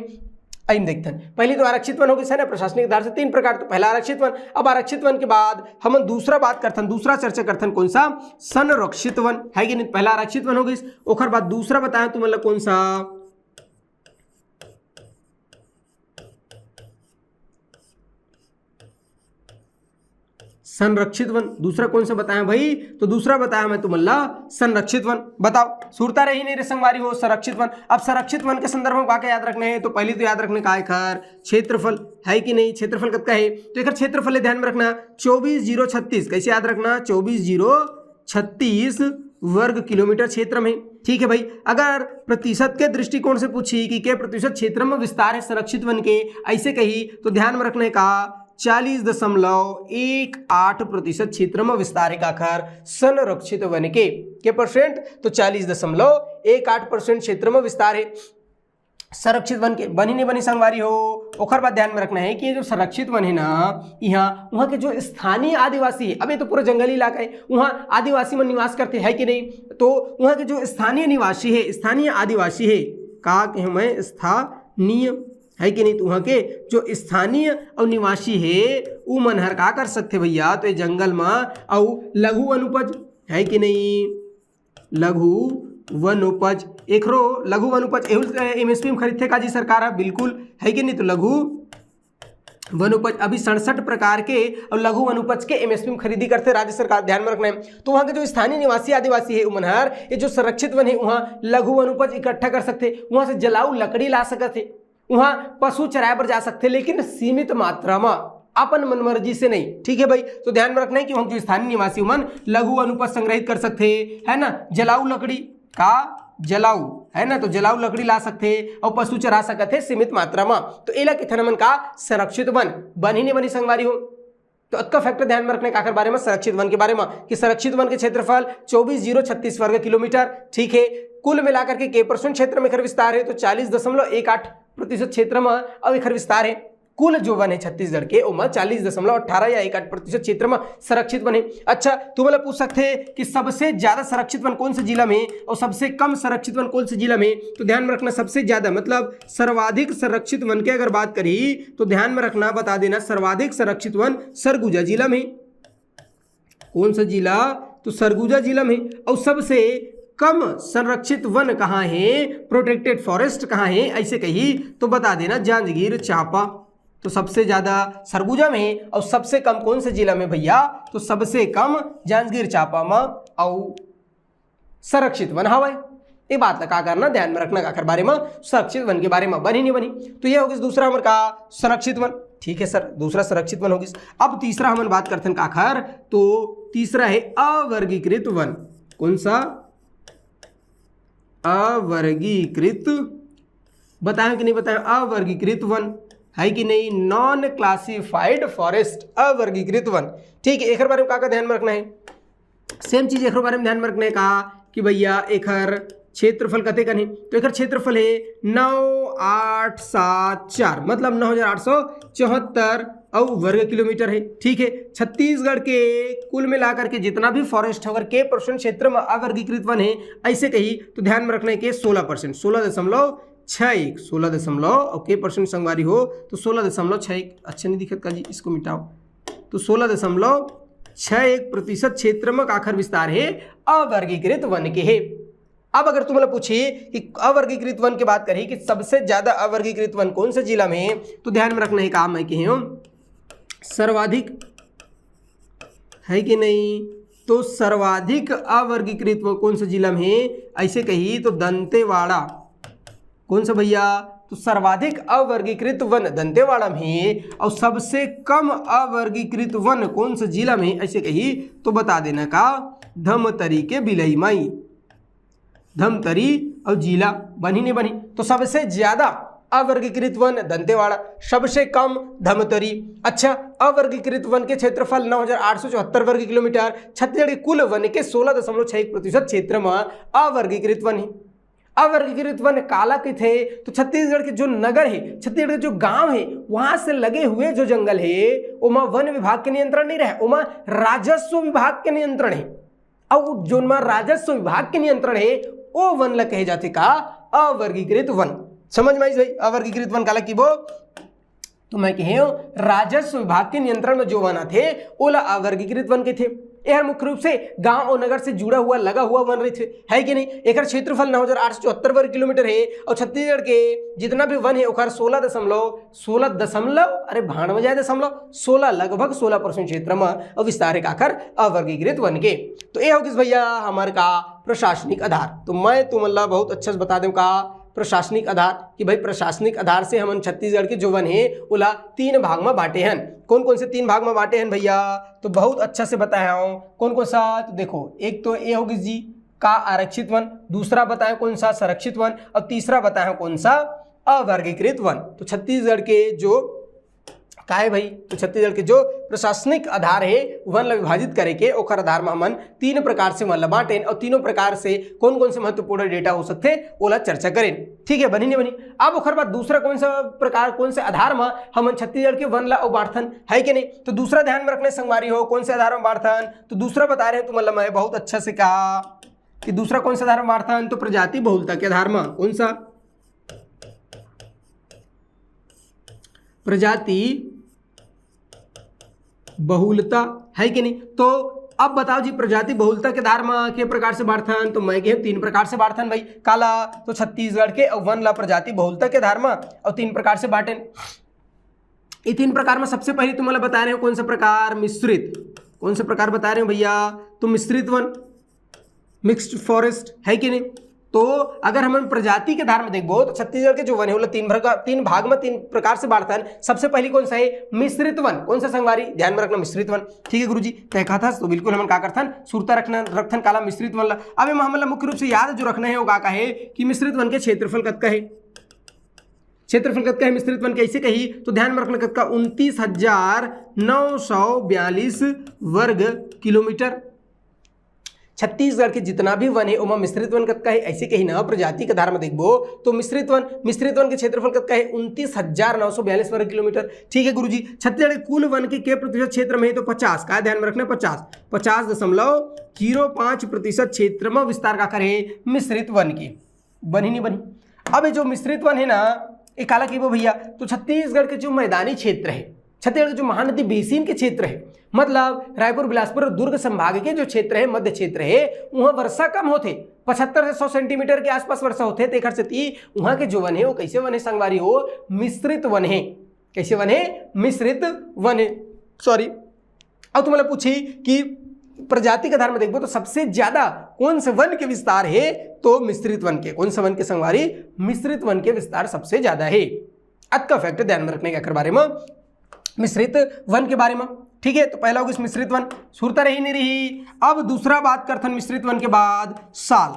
आइए देखते हैं, पहली तो आरक्षित वन हो गिस है ना, प्रशासनिक आधार से तीन प्रकार। तो पहला आरक्षित वन, अब आरक्षित वन के बाद हम दूसरा बात करथन, दूसरा चर्चा करथन, कौन सा? संरक्षित वन, है कि नहीं? पहला आरक्षित वन हो गिस, ओखर बाद दूसरा बताएं तुमन ला कौन सा? संरक्षित वन। दूसरा कौन सा बताया भाई? तो दूसरा बताया मैं तुमन ला संरक्षित वन। बताओ, सुरता रही नहीं रे संगवारी हो, संरक्षित वन। अब संरक्षित वन के संदर्भ में का का याद रखना हे? तो पहली तो याद रखने का एखर क्षेत्रफल, है कि नहीं? क्षेत्रफल कतका हे? तो एखर क्षेत्रफल ले ध्यान में रखना, चौबीस जीरो छत्तीस। कैसे याद रखना? चौबीस जीरो छत्तीस वर्ग किलोमीटर क्षेत्र में। ठीक है भाई, अगर प्रतिशत के दृष्टिकोण से पूछी कि के प्रतिशत क्षेत्र में विस्तार हे संरक्षित वन के, ऐसे कही तो ध्यान में रखने का चालीस दशमलव एक आठ प्रतिशत क्षेत्र में विस्तार हे काखर? संरक्षित वन के। के परसेंट? तो चालीस दशमलव एक आठ परसेंट क्षेत्र में विस्तार हे संरक्षित वन के। बनी नहीं बनी संगवारी हो, ओखर बाद ध्यान में रखना हे कि ये जो संरक्षित वन हे ना, यहाँ वहाँ के जो स्थानीय आदिवासी हे, अब ये तो पूरा जंगली इलाका हे, वहाँ आदिवासी मन निवास करथे, है कि नहीं? तो वहाँ के जो स्थानीय निवासी हे, स्थानीय आदिवासी हे, का कहे मैं, स्थानीय, है कि नहीं? तो वहाँ के जो स्थानीय और निवासी हे, उ मन हर का कर सकथे भैया? तो ये जंगल में अउ लघु वनोपज, है कि नहीं? लघु वनोपज, एखरो लघु वनोपज, एहू एमएसपी में खरीदथे का जी सरकार ह? बिल्कुल, है कि नहीं? तो लघु वनोपज अभी सड़सठ प्रकार के और लघु वनोपज के एमएसपी में खरीदी करथे राज्य सरकार, ध्यान में रखना हे। तो वहाँ के जो स्थानीय निवासी आदिवासी हे, उमन हर ये जो संरक्षित वन हे, वहाँ लघु वनोपज इकट्ठा कर सकथे, वहाँ से जलाऊ लकड़ी ला सकत हे, वहाँ पशु चराए बर जा सकथे, लेकिन सीमित मात्रा में, अपन मनमर्जी से नहीं। ठीक है भाई, तो ध्यान में रखना हे कि वहाँ जो स्थानीय निवासी उमन लघु वनोपज संग्रहित कर सकथे, है ना, जलाऊ लकड़ी का जलाऊ, है ना, तो जलाऊ लकड़ी ला सकथे और पशु चरा सकत हे सीमित मात्रा में। तो एला किथन हमन का संरक्षित वन, बनी नहीं बनी संगवारी हो। तो अतका फैक्टर ध्यान में रखने काखर बारे में, संरक्षित वन के बारे में, कि संरक्षित वन के क्षेत्रफल चौबीस जीरो छत्तीस वर्ग किलोमीटर, ठीक है। कुल मिलाकर के के परसेंट क्षेत्र में एखर विस्तार हे, तो चालीस दशमलव एक आठ प्रतिशत क्षेत्र में अब एखर विस्तार हे। कुल जो वन हे छत्तीसगढ़ के, ओमा चालीस दशमलव अठारह या एक आठ प्रतिशत क्षेत्र में संरक्षित वन हे। अच्छा, तुमन ला पूछ सकथे कि सबसे ज्यादा संरक्षित वन कौन से जिला में हे और सबसे कम संरक्षित वन कौन से जिला में हे? तो ध्यान में रखना, सबसे ज्यादा मतलब सर्वाधिक संरक्षित वन के अगर बात करही तो ध्यान में रखना, बता देना, सर्वाधिक संरक्षित वन सरगुजा जिला में। कौन सा जिला? तो सरगुजा जिला में। और सबसे कम संरक्षित वन कहाँ हे, प्रोटेक्टेड फॉरेस्ट कहाँ हे, ऐसे कही तो बता देना, जांजगीर चांपा। तो सबसे ज्यादा सरगुजा में और सबसे कम कौन से जिला में भैया? तो सबसे कम जांजगीर चांपा में। और संरक्षित वन हवय। ये बात ला का करना, ध्यान में रखना, काखर बारे में, संरक्षित वन के बारे में, बनी नहीं बनी। तो ये हो गिस दूसरा हमर का, संरक्षित वन। ठीक है सर, दूसरा संरक्षित वन हो गिस। अब तीसरा हमन बात करथन काखर, तो तीसरा हे अवर्गीकृत वन। कौन सा? अवर्गीकृत, बताएं कि नहीं बताएं? अवर्गीकृत वन, है कि नहीं? नॉन क्लासिफाइड फॉरेस्ट, अवर्गीकृत वन। ठीक है, एखर बारे में का का ध्यान में रखना हे? सेम चीज एखरो बारे में ध्यान में रखने का कि भैया एखर क्षेत्रफल कते कन हे, तो एखर क्षेत्रफल हे नौ आठ सात चार, मतलब नौ हजार आठ सौ चौहत्तर अउ वर्ग किलोमीटर हे। ठीक है, छत्तीसगढ़ के कुल मिलाकर के जितना भी फॉरेस्ट हे, अगर के परसेंट क्षेत्र में अवर्गीकृत वन हे, ऐसे कही तो ध्यान में रखने के सोलह परसेंट, सोलह दशमलव छः एक, सोलह दशमलव, और के परसेंट संगवारी हो तो सोलह दशमलव छः एक। अच्छा नहीं दिखत का जी, इसको मिटाओ। तो सोलह दशमलव छः एक प्रतिशत क्षेत्र में काखर विस्तार हे अवर्गीकृत वन के हे। अब अगर तुमला पूछी कि अवर्गीकृत वन की बात करी कि सबसे ज्यादा अवर्गीकृत वन कौन से जिला में हे, तो ध्यान में रखना हे काम है कि हे सर्वाधिक, है कि नहीं? तो सर्वाधिक अवर्गीकृत वन कौन से जिला में हे, ऐसे कही तो दंतेवाड़ा। कौन सा भैया? तो सर्वाधिक अवर्गीकृत वन दंतेवाड़ा में हे, और सबसे कम अवर्गीकृत वन कौन से जिला में हे, ऐसे कही तो बता देना का धमतरी के बिलई माई, धमतरी और जिला बनी नहीं बनी। तो सबसे ज्यादा अवर्गीकृत वन दंतेवाड़ा, सबसे कम धमतरी। अच्छा, अवर्गीकृत वन के क्षेत्रफल नौ हजार आठ सौ चौहत्तर वर्ग किलोमीटर, छत्तीसगढ़ के कुल वन के सोलह दशमलव छह एक प्रतिशत क्षेत्र में अवर्गीकृत वन है। अवर्गीकृत वन काला कहिथे? तो छत्तीसगढ़ के जो नगर है, छत्तीसगढ़ के जो गांव है, वहां से लगे हुए जो जंगल है, ओमा वन विभाग के नियंत्रण नहीं रहे, ओमा राजस्व विभाग के नियंत्रण है। अउ जोन मा राजस्व विभाग के नियंत्रण है, ओ वन ला कहे जाथे का? अवर्गीकृत वन। समझ में आइस भाई, अवर्गीकृत वन काला किबो? तो मैं कहे हूँ, राजस्व विभाग के नियंत्रण में जो वन आथे, ओला अवर्गीकृत वन कहिथे। एहर मुख्य रूप से गांव और नगर से जुड़ा हुआ, लगा हुआ वन रहिथे, है कि नहीं? एकर क्षेत्रफल नौ हजार आठ सौ चौहत्तर वर्ग किलोमीटर है और छत्तीसगढ़ के जितना भी वन है, ओकर सोलह दशमलव, सोलह दशमलव, अरे, भाड़ में जाए दशमलव, सोलह, लगभग सोलह परसेंट क्षेत्र में विस्तार है काकर? अवर्गीकृत वन के। तो ये हो किस भैया, हमारे का प्रशासनिक आधार। तो मैं तुमन ला बहुत अच्छा से बता दें का प्रशासनिक आधार, कि भाई, प्रशासनिक आधार से हमन छत्तीसगढ़ के जो वन है, ओला तीन भाग में बांटे हन। कौन कौन से तीन भाग में बांटे हन भैया? तो बहुत अच्छा से बताया हूँ। कौन कौन सा? तो देखो, एक तो ये होगी जी का आरक्षित वन, दूसरा बताया कौन सा? संरक्षित वन, और तीसरा बताया कौन सा? अवर्गीकृत वन। तो छत्तीसगढ़ के जो का है भाई, तो छत्तीसगढ़ के जो प्रशासनिक आधार है, वन ला विभाजित करे के, ओकर आधार में हमन तीन प्रकार से वन ला बांटेन, और तीनों प्रकार से कौन कौन से महत्वपूर्ण डेटा हो सकथे, ओला चर्चा करेन। ठीक है, बनी नहीं बनी? अब ओकर बाद दूसरा कौन सा प्रकार, कौन से आधार में हमन छत्तीसगढ़ के वन ला अउ बांटथन, है कि नहीं? तो दूसरा ध्यान में रखने संगवारी हो, कौन से आधार में बांटथन, तो दूसरा बता रहे हैं तुमन ला मैं बहुत अच्छा से कहा कि दूसरा कौन सा आधार में बांटथन, तो प्रजाति बहुलता के आधार में। कौन सा? प्रजाति बहुलता, है कि नहीं? तो अब बताओ जी, प्रजाति बहुलता के आधार में के प्रकार से बांटथन, तो मैं कहे तीन प्रकार से बांटथन भाई। काला? तो छत्तीसगढ़ के अउ वन ला प्रजाति बहुलता के आधार में अउ तीन प्रकार से बांटेन। ये तीन प्रकार में सबसे पहले तुम्हारा बता रहे हो कौन सा प्रकार? मिश्रित। कौन सा प्रकार बता रहे हो भैया? तो मिश्रित वन, मिक्स्ड फॉरेस्ट, है कि नहीं? तो अगर हमन प्रजाति के आधार में देखबो, तो छत्तीसगढ़ के जो वन है, ओला तीन भाग, तीन भाग में, तीन प्रकार से बांटथन। सबसे पहली कौन सा है? मिश्रित वन। कौन सा संगवारी? ध्यान में रखना, मिश्रित वन। ठीक है गुरुजी, तय कहा था, तो बिल्कुल हमन का करथन, सुरता रखना, रखथन काला? मिश्रित वन ला। अब एमा हमन ला मुख्य रूप से याद जो रखना है, वो का का है कि मिश्रित वन के क्षेत्रफल कतका है। क्षेत्रफल कतका है मिश्रित वन के? ऐसे कही तो ध्यान में रखना, कतका? उनतीस हजार नौ सौ बयालीस वर्ग किलोमीटर। छत्तीसगढ़ के जितना भी वन है, ओमा मिश्रित वन कतका है? ऐसे कही ना, प्रजाति के आधार में देखबो तो मिश्रित वन, मिश्रित वन के क्षेत्रफल कतका है? उनतीस हजार नौ सौ बयालीस वर्ग किलोमीटर। ठीक है गुरुजी, छत्तीसगढ़ के कुल वन के के प्रतिशत क्षेत्र में है? तो पचास। का ध्यान में रखना? पचास। पचास दशमलव जीरो पाँच प्रतिशत क्षेत्र में विस्तार काकर है मिश्रित वन के। बनी नहीं बनी? अब ये जो मिश्रित वन है ना, ये काला कहिबो भैया, तो छत्तीसगढ़ के जो मैदानी क्षेत्र है, छत्तीसगढ़ के जो महानदी बेसिन के क्षेत्र है, मतलब रायपुर, बिलासपुर और दुर्ग संभाग के जो क्षेत्र है, मध्य क्षेत्र है, वहाँ वर्षा कम होथे, पचहत्तर से सौ सेंटीमीटर के आसपास वर्षा होथे। तेकर सेती वहाँ के जो वन है, वो कैसे वन है संगवारी हो? मिश्रित वन है। कैसे वन है? मिश्रित वन है। सॉरी, अब तुम्हारा पूछी कि प्रजाति के आधार में देखबो तो सबसे ज्यादा कौन से वन के विस्तार है? तो मिश्रित वन के। कौन से वन के संगवारी? मिश्रित वन के विस्तार सबसे ज्यादा है। अतका फैक्ट ध्यान में रखने के आखिर बारे में, मिश्रित वन के बारे में। ठीक है, तो पहला हो गया मिश्रित वन, सुरता रही नहीं रही। अब दूसरा बात करथन मिश्रित वन के बाद साल।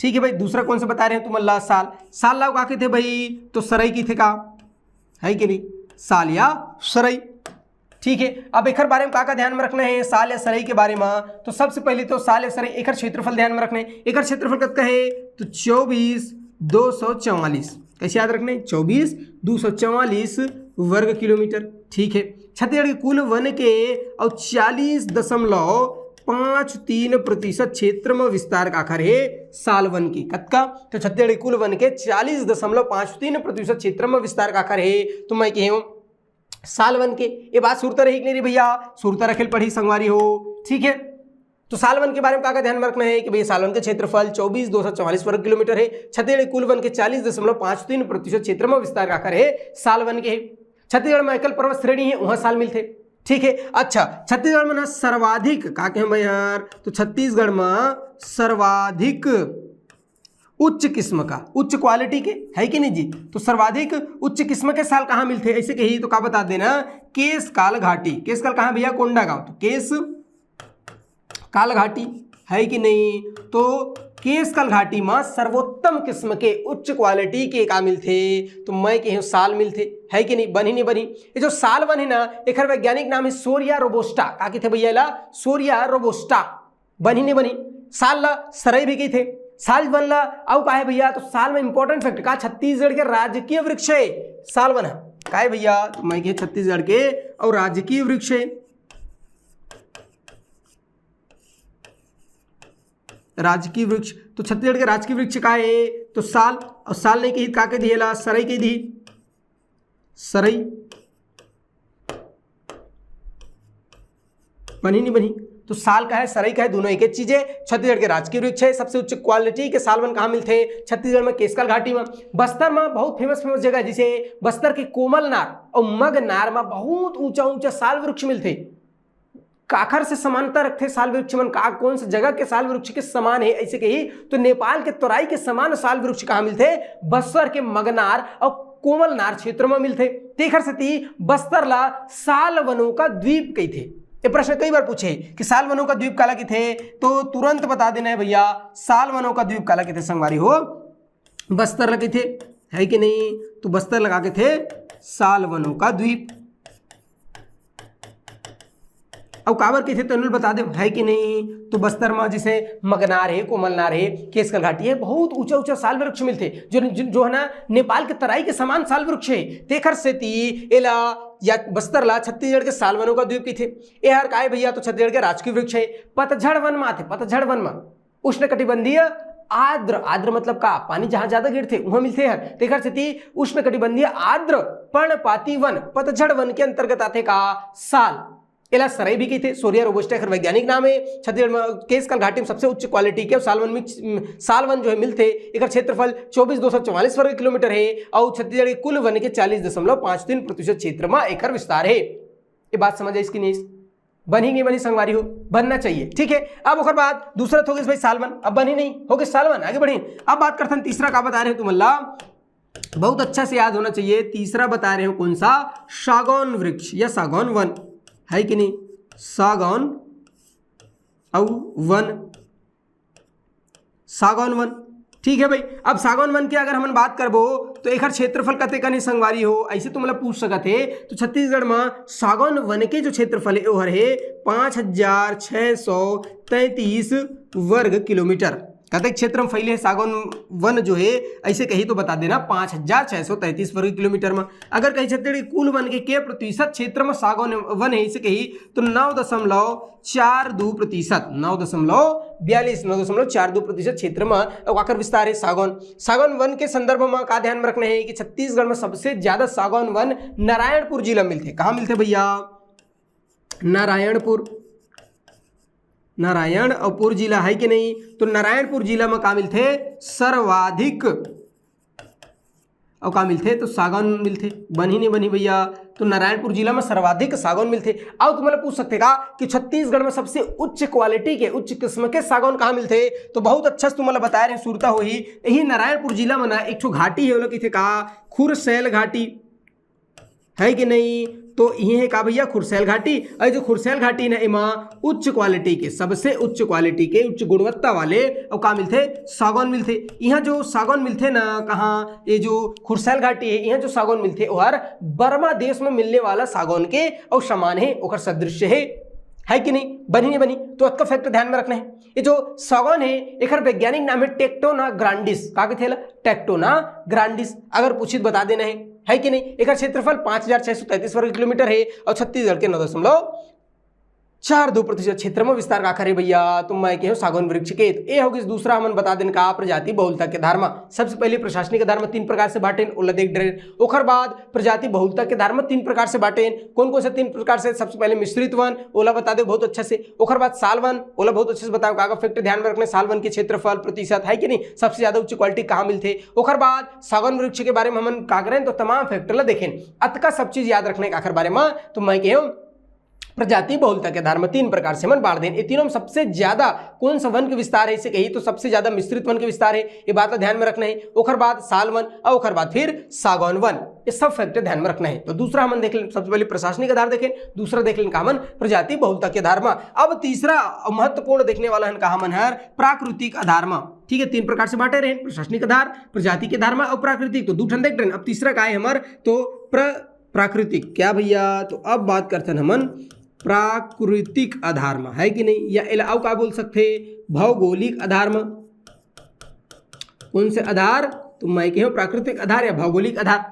ठीक है भाई, दूसरा कौन सा बता रहे हैं तुमन ला? साल। साल ला का कहिथे भाई? तो सरई कहिथे का, है कि नहीं? साल या सरई। ठीक है, अब एकर बारे में का का ध्यान में रखना है साल या सरई के बारे में? तो सबसे पहले तो साल या सरई, एकर क्षेत्रफल ध्यान में रखना है। एकर क्षेत्रफल कतका है? तो चौबीस दो सौ चौवालीस। कैसे याद रखना है? चौबीस दो सौ चौवालीस वर्ग किलोमीटर। ठीक है, छत्तीसगढ़ के कुल वन के और चालीस दशमलव पाँच तीन प्रतिशत क्षेत्र में विस्तार काखर है साल वन के। कतका? तो छत्तीसगढ़ के कुल वन के चालीस दशमलव पाँच तीन प्रतिशत क्षेत्र में विस्तार काखर है। तो मैं कहे हूँ साल वन के। ये बात सुरता रही कि नहीं रही भैया? सुरता रखेल पड़ी संगवारी हो। ठीक है, तो साल वन के बारे में का का ध्यान में रखना है कि भैया साल वन के क्षेत्रफल चौबीस दो सौ चौवालीस वर्ग किलोमीटर है, छत्तीसगढ़ के कुल वन के चालीस दशमलव पाँच तीन प्रतिशत क्षेत्र में विस्तार काखर है साल वन के है। छत्तीसगढ़ में एकल पर्वत श्रेणी है, वहाँ साल मिलथे। ठीक है, अच्छा, छत्तीसगढ़ में ना सर्वाधिक का कहें भाई यार, तो छत्तीसगढ़ में सर्वाधिक उच्च किस्म का, उच्च क्वालिटी के, है कि नहीं जी? तो सर्वाधिक उच्च किस्म के साल कहाँ मिलथे? ऐसे कही तो का बता देना, केशकाल घाटी। केशकाल कहाँ भैया? कोंडागांव। तो केशकाल घाटी, है कि नहीं? तो केशकाल घाटी म सर्वोत्तम किस्म के उच्च क्वालिटी के का मिलथे? तो मैं कहे हूँ साल मिलथे, है कि नहीं? बनही नहीं बनही? ये जो साल वन है ना, एकर वैज्ञानिक नाम है सोरिया रोबोस्टा। का कथे भैया ला? सोरिया रोबोस्टा। बनही नहीं बनही? साल ला सरई भी कथे, साल वन ला। अउ का है भैया? तो साल में इंपॉर्टेंट फैक्ट का, छत्तीसगढ़ के राजकीय वृक्ष है साल वन है। का है भैया? तो मैं कहे छत्तीसगढ़ के और राजकीय वृक्ष है, राजकीय वृक्ष। तो छत्तीसगढ़ के राजकीय वृक्ष का है? तो साल। और साल नहीं कही, का कह दिए ला? सरई कह दी, सरई। बनही नहीं बनही? तो साल का है, सरई का है, दोनों एक एक चीज है। छत्तीसगढ़ के राजकीय वृक्ष है, सबसे उच्च क्वालिटी के साल वन कहाँ मिलथे? छत्तीसगढ़ में केशकाल घाटी में। बस्तर में बहुत फेमस फेमस जगह, जैसे बस्तर के कोमलनार और मगनार में बहुत ऊंचा ऊंचा साल वृक्ष मिलथे। काखर से समानता रखथे साल वृक्ष मन? का, कौन सा जगह के साल वृक्ष के समान है, ऐसे कही तो नेपाल के तराई के समान साल वृक्ष कहाँ मिलथे? बस्तर के मगनार और कोमलनार क्षेत्र में मिलथे। तेखर सेती बस्तर ला साल वनों का द्वीप कहिथे। ये प्रश्न कई बार पूछे कि साल वनों का द्वीप काला कहिथे, तो तुरंत बता देना है भैया, साल वनों का द्वीप काला कहिथे संगवारी हो? बस्तर ला कहिथे, है कि नहीं? तो बस्तर ला का कहिथे? साल वनों का द्वीप। अउ काबर कहिथे तेन ल बता देव, है कि नहीं? तो बस्तर म जैसे मगनार हे, कोमलनार हे, केशकाल घाटी हे, बहुत ऊंचा ऊंचा साल वृक्ष मिलथे, जो, जो, जो है ना, नेपाल के तराई के समान साल वृक्ष हे। तेखर सेती एला या बस्तर ला छत्तीसगढ़ के साल वनों का द्वीप कहिथे। ए हर काय भैया? तो छत्तीसगढ़ के राजकीय वृक्ष हे। पतझड़ वन म आथे, पतझड़ वन म। उष्णकटिबंधीय आर्द्र, आर्द्र मतलब का? पानी जहां ज्यादा गिरथे, उहां मिलथे हर। तेखर सेती उष्णकटिबंधीय आर्द्र पर्णपाती वन, पतझड़ वन के अंतर्गत आथे का? साल। एला सरई भी कहिथे, सोरिया रोबोस्टा एकर वैज्ञानिक नाम हे। छत्तीसगढ़ में केशकाल घाटी में सबसे उच्च क्वालिटी के साल वन में, साल वन जो है मिलथे। एकर क्षेत्रफल चौबीस दो सौ चौवालीस वर्ग किलोमीटर हे और छत्तीसगढ़ के कुल वन के चालीस दशमलव पाँच तीन प्रतिशत क्षेत्र में एकर विस्तार हे। ये बात समझ आइस कि नहीं? बनही नहीं बनही संगवारी हो? बनना चाहिए, ठीक है। अब ओकर बाद दूसरा तो हो गइस भाई साल वन, अब बनही नहीं, हो गइस साल वन, आगे बढ़ी। अब बात करथन तीसरा, का बता रहे हो तुमन ला, बहुत अच्छा से याद होना चाहिए। तीसरा बता रहे हो कौन सा? सागौन वृक्ष या सागौन वन, है कि नहीं? सागौन अउ वन, सागौन वन, ठीक है भाई। अब सागौन वन के अगर हमन बात करबो तो एकर क्षेत्रफल कतेकन हे संगवारी हो, ऐसे तुमन ला पूछ सकत हे। तो छत्तीसगढ़ म सागौन वन के जो क्षेत्रफल हे ओहर हे पाँच हजार छः सौ तैंतीस वर्ग किलोमीटर। कतेक क्षेत्र में फैले हे सागौन वन जो हे, ऐसे कही तो बता देना, पाँच हजार छः सौ तैंतीस वर्ग किलोमीटर में। अगर कही छत्तीसगढ़ के कुल वन के के प्रतिशत क्षेत्र में सागौन वन हे, ऐसे कही तो नौ दशमलव चार दो प्रतिशत, नौ दशमलव बयालीस, नौ दशमलव चार दो प्रतिशत क्षेत्र में ओकर विस्तार हे सागौन। सागौन वन के संदर्भ में का ध्यान में रखना हे कि छत्तीसगढ़ में सबसे ज्यादा सागौन वन नारायणपुर जिला मिलथे। कहाँ मिलथे भैया? नारायणपुर, नारायणपुर जिला, है कि नहीं? तो नारायणपुर जिला में का मिलथे? सर्वाधिक। अउ का मिलथे? तो सागौन मिलथे। बनही नहीं बनही भैया? तो नारायणपुर जिला में सर्वाधिक सागौन मिलथे। अउ तुमन ला पूछ सकथे का कि छत्तीसगढ़ में सबसे उच्च क्वालिटी के, उच्च किस्म के सागौन कहाँ मिलथे? तो बहुत अच्छा से तुमन ला बताए रहे, सुरता होही। यही नारायणपुर जिला में ना एक ठो घाटी हे, ओला कहिथे का? खुरसैल घाटी, है कि नहीं? तो इही हे का भैया? खुरसैल घाटी। अउ जो खुरसैल घाटी ना, एमा उच्च क्वालिटी के, सबसे उच्च क्वालिटी के, उच्च गुणवत्ता वाले अउ का मिलथे? सागौन मिलथे। इहाँ जो सागौन मिलथे ना, कहाँ? ये जो खुरसैल घाटी हे, इहाँ जो सागौन मिलथे, ओहर बर्मा देश में मिलने वाला सागौन के अउ समान हे, ओकर सदृश हे, है कि नहीं? बनही नहीं बनही? तो अतका फैक्ट ध्यान में रखना हे। ये जो सागौन हे, एकर वैज्ञानिक नाम हे टेक्टोना ग्रांडिस। का कथे ला? Tectona grandis. अगर पूछित बता देना हे, है कि नहीं? एकर क्षेत्रफल पाँच हजार छः सौ तैंतीस वर्ग किलोमीटर हे अउ छत्तीसगढ़ के नौ दशमलव चार दो प्रतिशत क्षेत्र में विस्तार काखर हे भैया? तो मैं कहे हूँ सागौन वृक्ष के। तो ए हो गइस दूसरा, हमन बता देन का, प्रजाति बहुलता के आधार में। सबसे पहले प्रशासनिक आधार में तीन प्रकार से बांटेन, ओला देख डरेन। ओकर बाद प्रजाति बहुलता के आधार में तीन प्रकार से बांटेन। कौन कौन से तीन प्रकार से? सबसे पहले मिश्रित वन, ओला बता दे बहुत अच्छा से। ओकर बाद साल वन, ओला बहुत अच्छे से बताओ, का का फैक्ट ध्यान में रखने, साल वन के क्षेत्रफल, प्रतिशत, है कि नहीं, सबसे ज्यादा उच्च क्वालिटी कहाँ मिलथे। ओकर बाद सागौन वृक्ष के बारे में हमन का करेन, तो तमाम फैक्ट ला देखेन। अतका सब चीज याद रखने काखर बारे में, तो मैं कहे हूँ प्रजाति बहुलता के आधार में तीन प्रकार से हमन बांट देन। ये तीनों में सबसे ज्यादा कौन सा वन के विस्तार है, इसे कही तो सबसे ज्यादा मिश्रित वन के विस्तार है, ये बात ला ध्यान में रखना है। ओकर बाद साल वन और ओकर बाद फिर सागौन वन, ये सब फैक्टर ध्यान में रखना है। तो दूसरा हमन देख लें, सबसे पहले प्रशासनिक आधार देखें, दूसरा देख लें का हमन प्रजाति बहुलता के आधार में। अब तीसरा महत्वपूर्ण देखने वाला हन का हमन हर प्राकृतिक आधार में। ठीक है, तीन प्रकार से बांटे रहे, प्रशासनिक आधार, प्रजाति के आधार में और प्राकृतिक। तो दू ठन देख रहे हैं। अब तीसरा का है हमर, तो प्र प्राकृतिक क्या भैया? तो अब बात करथन हमन प्राकृतिक आधार में, है कि नहीं? या एला अउ का बोल सकथे, भौगोलिक आधार में। कौन से आधार? तो मैं कहे प्राकृतिक आधार या भौगोलिक आधार,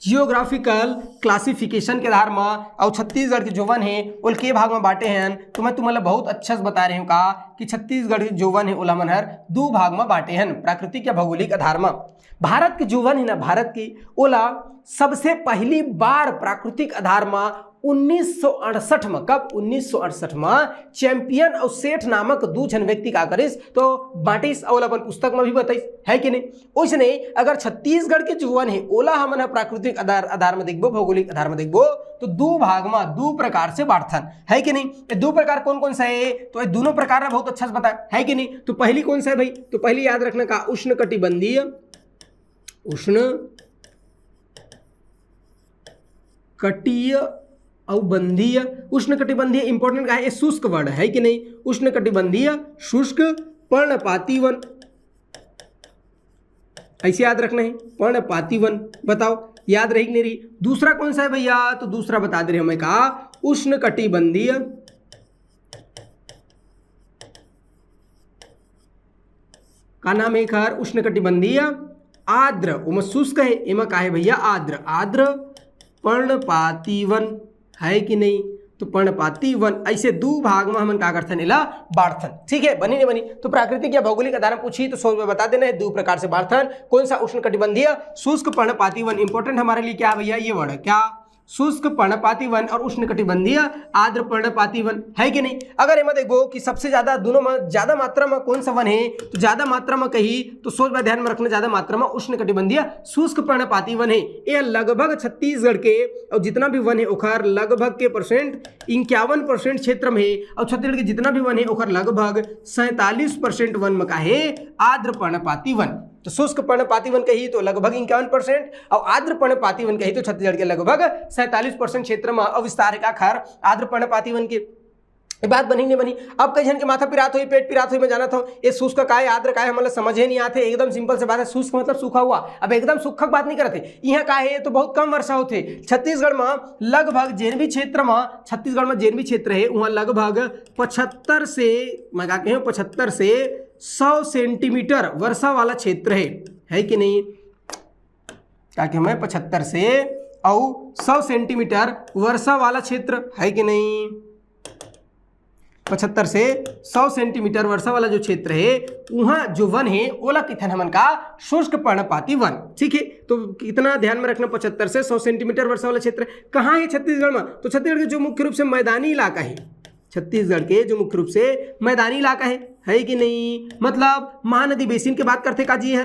जियोग्राफिकल क्लासिफिकेशन के आधार में। और छत्तीसगढ़ के जो वन है ओल के भाग में बांटे हैं, तो मैं तुम्हारा बहुत अच्छा से बता रहे हूँ का कि छत्तीसगढ़ के जो वन है ओला मन हर दो भाग में बांटे हैं, प्राकृतिक या भौगोलिक आधार में। भारत के जो वन है ना, भारत की, ओला सबसे पहली बार प्राकृतिक आधार में उन्नीस सौ अड़सठ में। कब? उन्नीस सौ अड़सठ में। चैंपियन और सेठ नामक दू झन व्यक्ति का करिस, तो बांटिस और अपन पुस्तक में भी बताइस, है कि नहीं? उसने अगर छत्तीसगढ़ के जो वन है ओला हमन ह प्राकृतिक आधार, आधार में देखबो, भौगोलिक आधार में देखबो, तो दो भाग में दो प्रकार से बांटथन, है कि नहीं? ये दो प्रकार कौन कौन सा है? तो ये दोनों प्रकार ला बहुत अच्छा से बताए, है कि नहीं? तो पहली कौन सा है भाई? तो पहली याद रखना का उष्ण कटिबंधीय, उष्ण कटीय अउ बंधीय। उष्ण कटिबंधीय इंपॉर्टेंट का है, ये शुष्क वर्ड है कि नहीं? उष्ण कटिबंधीय शुष्क पर्णपाती वन, ऐसे याद रखना है, पर्णपाती वन। बताओ याद रही कि नहीं रही? दूसरा कौन सा है भैया? तो दूसरा बता दे रहे हमें का उष्ण कटिबंधीय, का नाम है एखर? उष्ण कटिबंधीय आर्द्र, ओमा शुष्क है, एमा का है भैया? आर्द्र, आर्द्र पर्णपाती वन, है कि नहीं? तो पर्णपाती वन ऐसे दो भाग में हमन का करथन, एला बांटथन। ठीक है, बनी नहीं बनी? तो प्राकृतिक या भौगोलिक आधार में पूछी तो सोच में बता देना है, दो प्रकार से बांटथन। कौन सा? उष्ण कटिबंधीय शुष्क पर्णपाती वन। इंपॉर्टेंट हमारे लिए क्या है भैया? ये वर्ड है क्या? शुष्क पर्णपाती वन और उष्ण कटिबंधीय आर्द्र पर्णपाती वन, है कि नहीं? अगर एमा देखो कि सबसे ज्यादा दोनों में ज्यादा मात्रा में कौन सा वन है, तो ज्यादा मात्रा में कही तो सोच बात ध्यान में रखना, ज्यादा मात्रा में उष्ण कटिबंधीय शुष्क पर्णपाती वन है। ये लगभग छत्तीसगढ़ के और जितना भी वन है ओखर लगभग के परसेंट, इक्यावन परसेंट क्षेत्र में है। और छत्तीसगढ़ के जितना भी वन है ओखर लगभग सैंतालीस परसेंट वन में का है? आर्द्र पर्णपाती वन। तो शुष्क पर्णपाती वन कही तो लगभग इक्यावन परसेंट, और आर्द्र पर्णपाती वन कही तो छत्तीसगढ़ के लगभग सैंतालीस परसेंट क्षेत्र में अविस्तार है का खर आर्द्र पर्णपाती वन के। ये बात बनी नहीं बनी? अब कई झन के माथा पिरात होई, पेट पिरात होई, मैं जानत हूँ। ये शुष्क का है, आर्द्र का है, हमन ला समझे नहीं आते। एकदम सिंपल से बात है, शुष्क मतलब सूखा हुआ। अब एकदम सूखा के बात नहीं करते, यहाँ का है तो बहुत कम वर्षा होते। छत्तीसगढ़ में लगभग जेन भी क्षेत्र में, छत्तीसगढ़ में जेन भी क्षेत्र है वहाँ लगभग पचहत्तर से, मैं का कहे, पचहत्तर से सौ सेंटीमीटर वर्षा वाला क्षेत्र है, है कि नहीं? का कहे मैं, पचहत्तर से और सौ सेंटीमीटर वर्षा वाला क्षेत्र, है कि नहीं? पचहत्तर से सौ सेंटीमीटर वर्षा वाला जो क्षेत्र है, वहाँ जो वन है ओला किथन हमन का शुष्क पर्णपाती वन। ठीक है, तो इतना ध्यान में रखना, पचहत्तर से सौ सेंटीमीटर वर्षा वाला क्षेत्र कहाँ है छत्तीसगढ़ में? तो छत्तीसगढ़ के जो मुख्य रूप से मैदानी इलाका है, छत्तीसगढ़ के जो मुख्य रूप से मैदानी इलाका है, है कि नहीं? मतलब महानदी बेसिन की बात करते का जी है,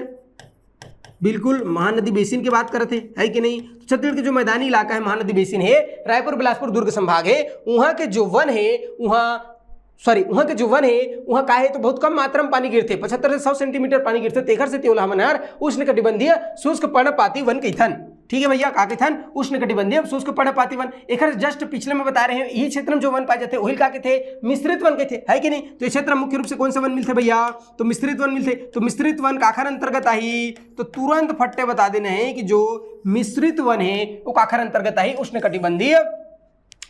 बिल्कुल महानदी बेसिन की बात करते, है कि नहीं? तो छत्तीसगढ़ के जो मैदानी इलाका है, महानदी बेसिन है, रायपुर, बिलासपुर, दुर्ग संभाग है, वहाँ के जो वन है, वहाँ, सॉरी, वहाँ के जो वन है वहाँ का है तो बहुत कम मात्रा में पानी गिरते, पचहत्तर से सौ सेंटीमीटर पानी गिरते, तेखर से तेवला हमन हर उष्ण कटिबंधीय शुष्क पर्णपाती वन कहिथन। ठीक है भैया, का कहिथन? उष्ण कटिबंधीय शुष्क पर्णपाती वन। एखर जस्ट पिछले में बता रहे हैं, यही क्षेत्र में जो वन पाए जाते वही का कहते? मिश्रित वन कहते, है कि नहीं? तो इस क्षेत्र में मुख्य रूप से कौन से वन मिलते भैया? तो मिश्रित वन मिलते। तो मिश्रित वन काखर अंतर्गत आही? तो तुरंत फट्टे बता देना है कि जो मिश्रित वन है वो काखर अंतर्गत आही? उष्ण कटिबंधीय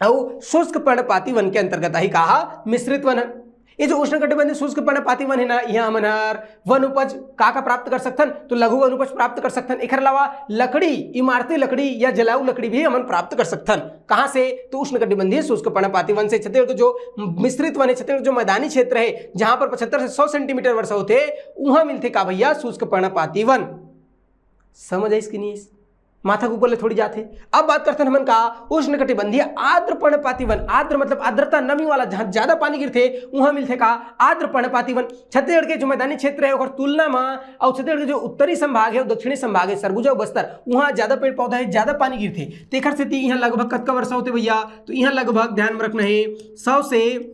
और शुष्क पर्णपाती वन के अंतर्गत आही। कहा मिश्रित वन है। ये जो उष्ण कटिबंधीय शुष्क पर्णपाती वन है ना, यहाँ हमन हर वन उपज का का प्राप्त कर सकथन? तो लघु वन उपज प्राप्त कर सकथन। एकर अलावा लकड़ी, इमारती लकड़ी या जलाऊ लकड़ी भी हमन प्राप्त कर सकथन। कहाँ से? तो उष्ण कटिबंधीय शुष्क पर्णपाती वन से। छत्तीसगढ़ के जो मिश्रित वन है, छत्तीसगढ़ जो मैदानी क्षेत्र है, जहाँ पर पचहत्तर से सौ सेंटीमीटर वर्षा होते, वहाँ मिलते का भैया? शुष्क पर्णपाती वन। समझ आइस कि नहीं आइस? माथा के ऊपर ले थोड़ी जाथे। अब बात करथन हमन का उष्ण कटिबंधीय आर्द्र पर्णपाती वन। आर्द्र मतलब आर्द्रता, नमी वाला, जहाँ ज्यादा पानी गिरथे, उहाँ मिलथे का आर्द्र पर्णपाती वन। छत्तीसगढ़ के जो मैदानी क्षेत्र है ओकर तुलना म, अउ छत्तीसगढ़ के जो उत्तरी संभाग है, दक्षिणी संभाग है, सरगुजा अउ बस्तर, उहाँ ज्यादा पेड़ पौधा है, ज्यादा पानी गिरथे। तेखर सेती इहाँ लगभग कतका वर्षा होथे भैया? तो इहाँ लगभग ध्यान में रखना है, सौ से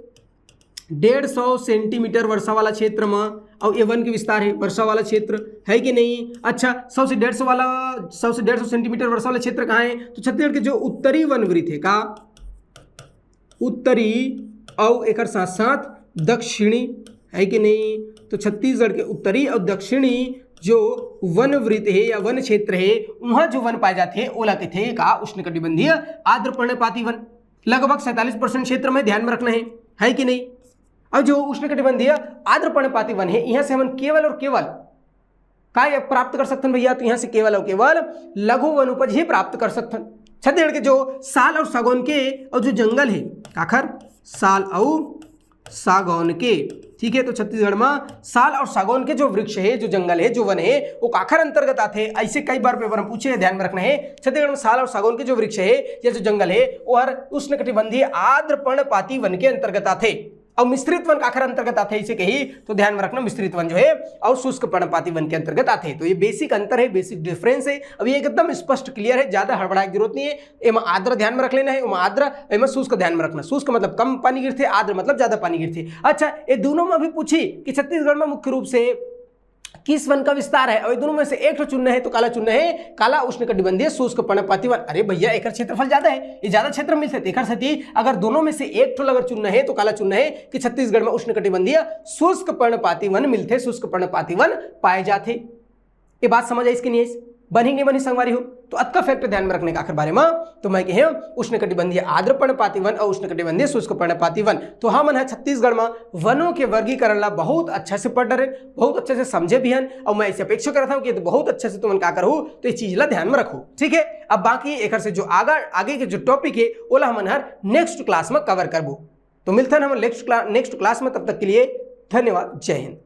डेढ़ सौ सेंटीमीटर वर्षा वाला क्षेत्र म, अउ ए वन के विस्तार है, वर्षा वाला क्षेत्र है कि नहीं? अच्छा, सौ से डेढ़ सौ वाला, सौ से डेढ़ सौ सेंटीमीटर वर्षा वाला क्षेत्र कहाँ है? तो छत्तीसगढ़ के जो उत्तरी वन वृत्त है का, उत्तरी अउ एकर साथ साथ दक्षिणी, है कि नहीं? तो छत्तीसगढ़ के उत्तरी अउ दक्षिणी जो वन वृत्त है या वन क्षेत्र है, वहाँ जो वन पाए जाते हैं, ओला कहते हैं का उष्ण कटिबंधीय आर्द्र पर्णपाती वन। लगभग सैंतालीस परसेंट क्षेत्र में, ध्यान में रखना है, है कि नहीं? अब जो उष्ण कटिबंधीय आर्द्र पर्णपाती वन है, यहाँ से हमन केवल और केवल का ये प्राप्त कर सकथन भैया? तो यहाँ से केवल और केवल लघु वन उपज ही प्राप्त कर सकथन। छत्तीसगढ़ के जो साल और सागौन के और जो जंगल है, काखर? साल और सागौन के, ठीक है, तो छत्तीसगढ़ में साल और सागौन के जो वृक्ष है, जो जंगल है, जो वन है, वो काखर अंतर्गत आथे? ऐसे कई बार पेपर में पूछे, ध्यान में रखना है। छत्तीसगढ़ में साल और सागौन के जो वृक्ष है या जो जंगल है, वो हर उष्ण कटिबंधीय आर्द्र पर्णपाती वन के अंतर्गत आथे। और मिश्रित वन काखर अंतर्गत आथे, इसे कही तो ध्यान में रखना, मिश्रित वन जो है और शुष्क पर्णपाती वन के अंतर्गत आथे। तो ये बेसिक अंतर है, बेसिक डिफरेंस है। अब ये एकदम स्पष्ट, क्लियर है, ज्यादा हड़बड़ाए की जरूरत नहीं है। एमा आर्द्र ध्यान में रख लेना है, एमा आर्द्र, एमा शुष्क ध्यान में रखना। शुष्क मतलब कम पानी गिरथे, आर्द्र मतलब ज्यादा पानी गिरथे। अच्छा, ये दोनों में भी पूछी कि छत्तीसगढ़ में मुख्य रूप से किस वन का विस्तार है, और ये दोनों में से एक ठो चुनना है, तो काला चुनना है, काला उष्ण कटिबंधीय शुष्क पर्णपाती वन। अरे भैया, एकर क्षेत्रफल ज्यादा है, ये ज्यादा क्षेत्र मिलथे, तेकर सेती अगर दोनों में से एक ठो अगर चुनना है, तो काला चुनना है कि छत्तीसगढ़ में उष्ण कटिबंधीय शुष्क पर्णपाती वन मिलथे, शुष्क पर्णपाती वन पाए जाथे। ये बात समझ आइस कि नहीं आइस? बनही कि नहीं बनही संगवारी हो? तो अतका फैक्ट ध्यान में रखने का आखिर बारे में, तो मैं कहे उष्ण कटिबंधीय आर्द्र पर्णपाती वन और उष्ण कटिबंधीय शुष्क पर्णपाती वन। तो हमन ह छत्तीसगढ़ में वनों के वर्गीकरण ला बहुत अच्छा से पढ़ डरे, बहुत अच्छे से समझे भी हन, और मैं ऐसे अपेक्षा करता हूँ कि ये तो बहुत अच्छे से तुमन का करहू, तो ये चीज ला ध्यान में रखो, ठीक है। अब बाकी एकर से जो आगा, आगे के जो टॉपिक है, ओला हमन हर नेक्स्ट क्लास में कवर करबो। तो मिलथन हमन नेक्स्ट क्ला-, नेक्स्ट क्लास में, तब तक के लिए धन्यवाद, जय हिंद।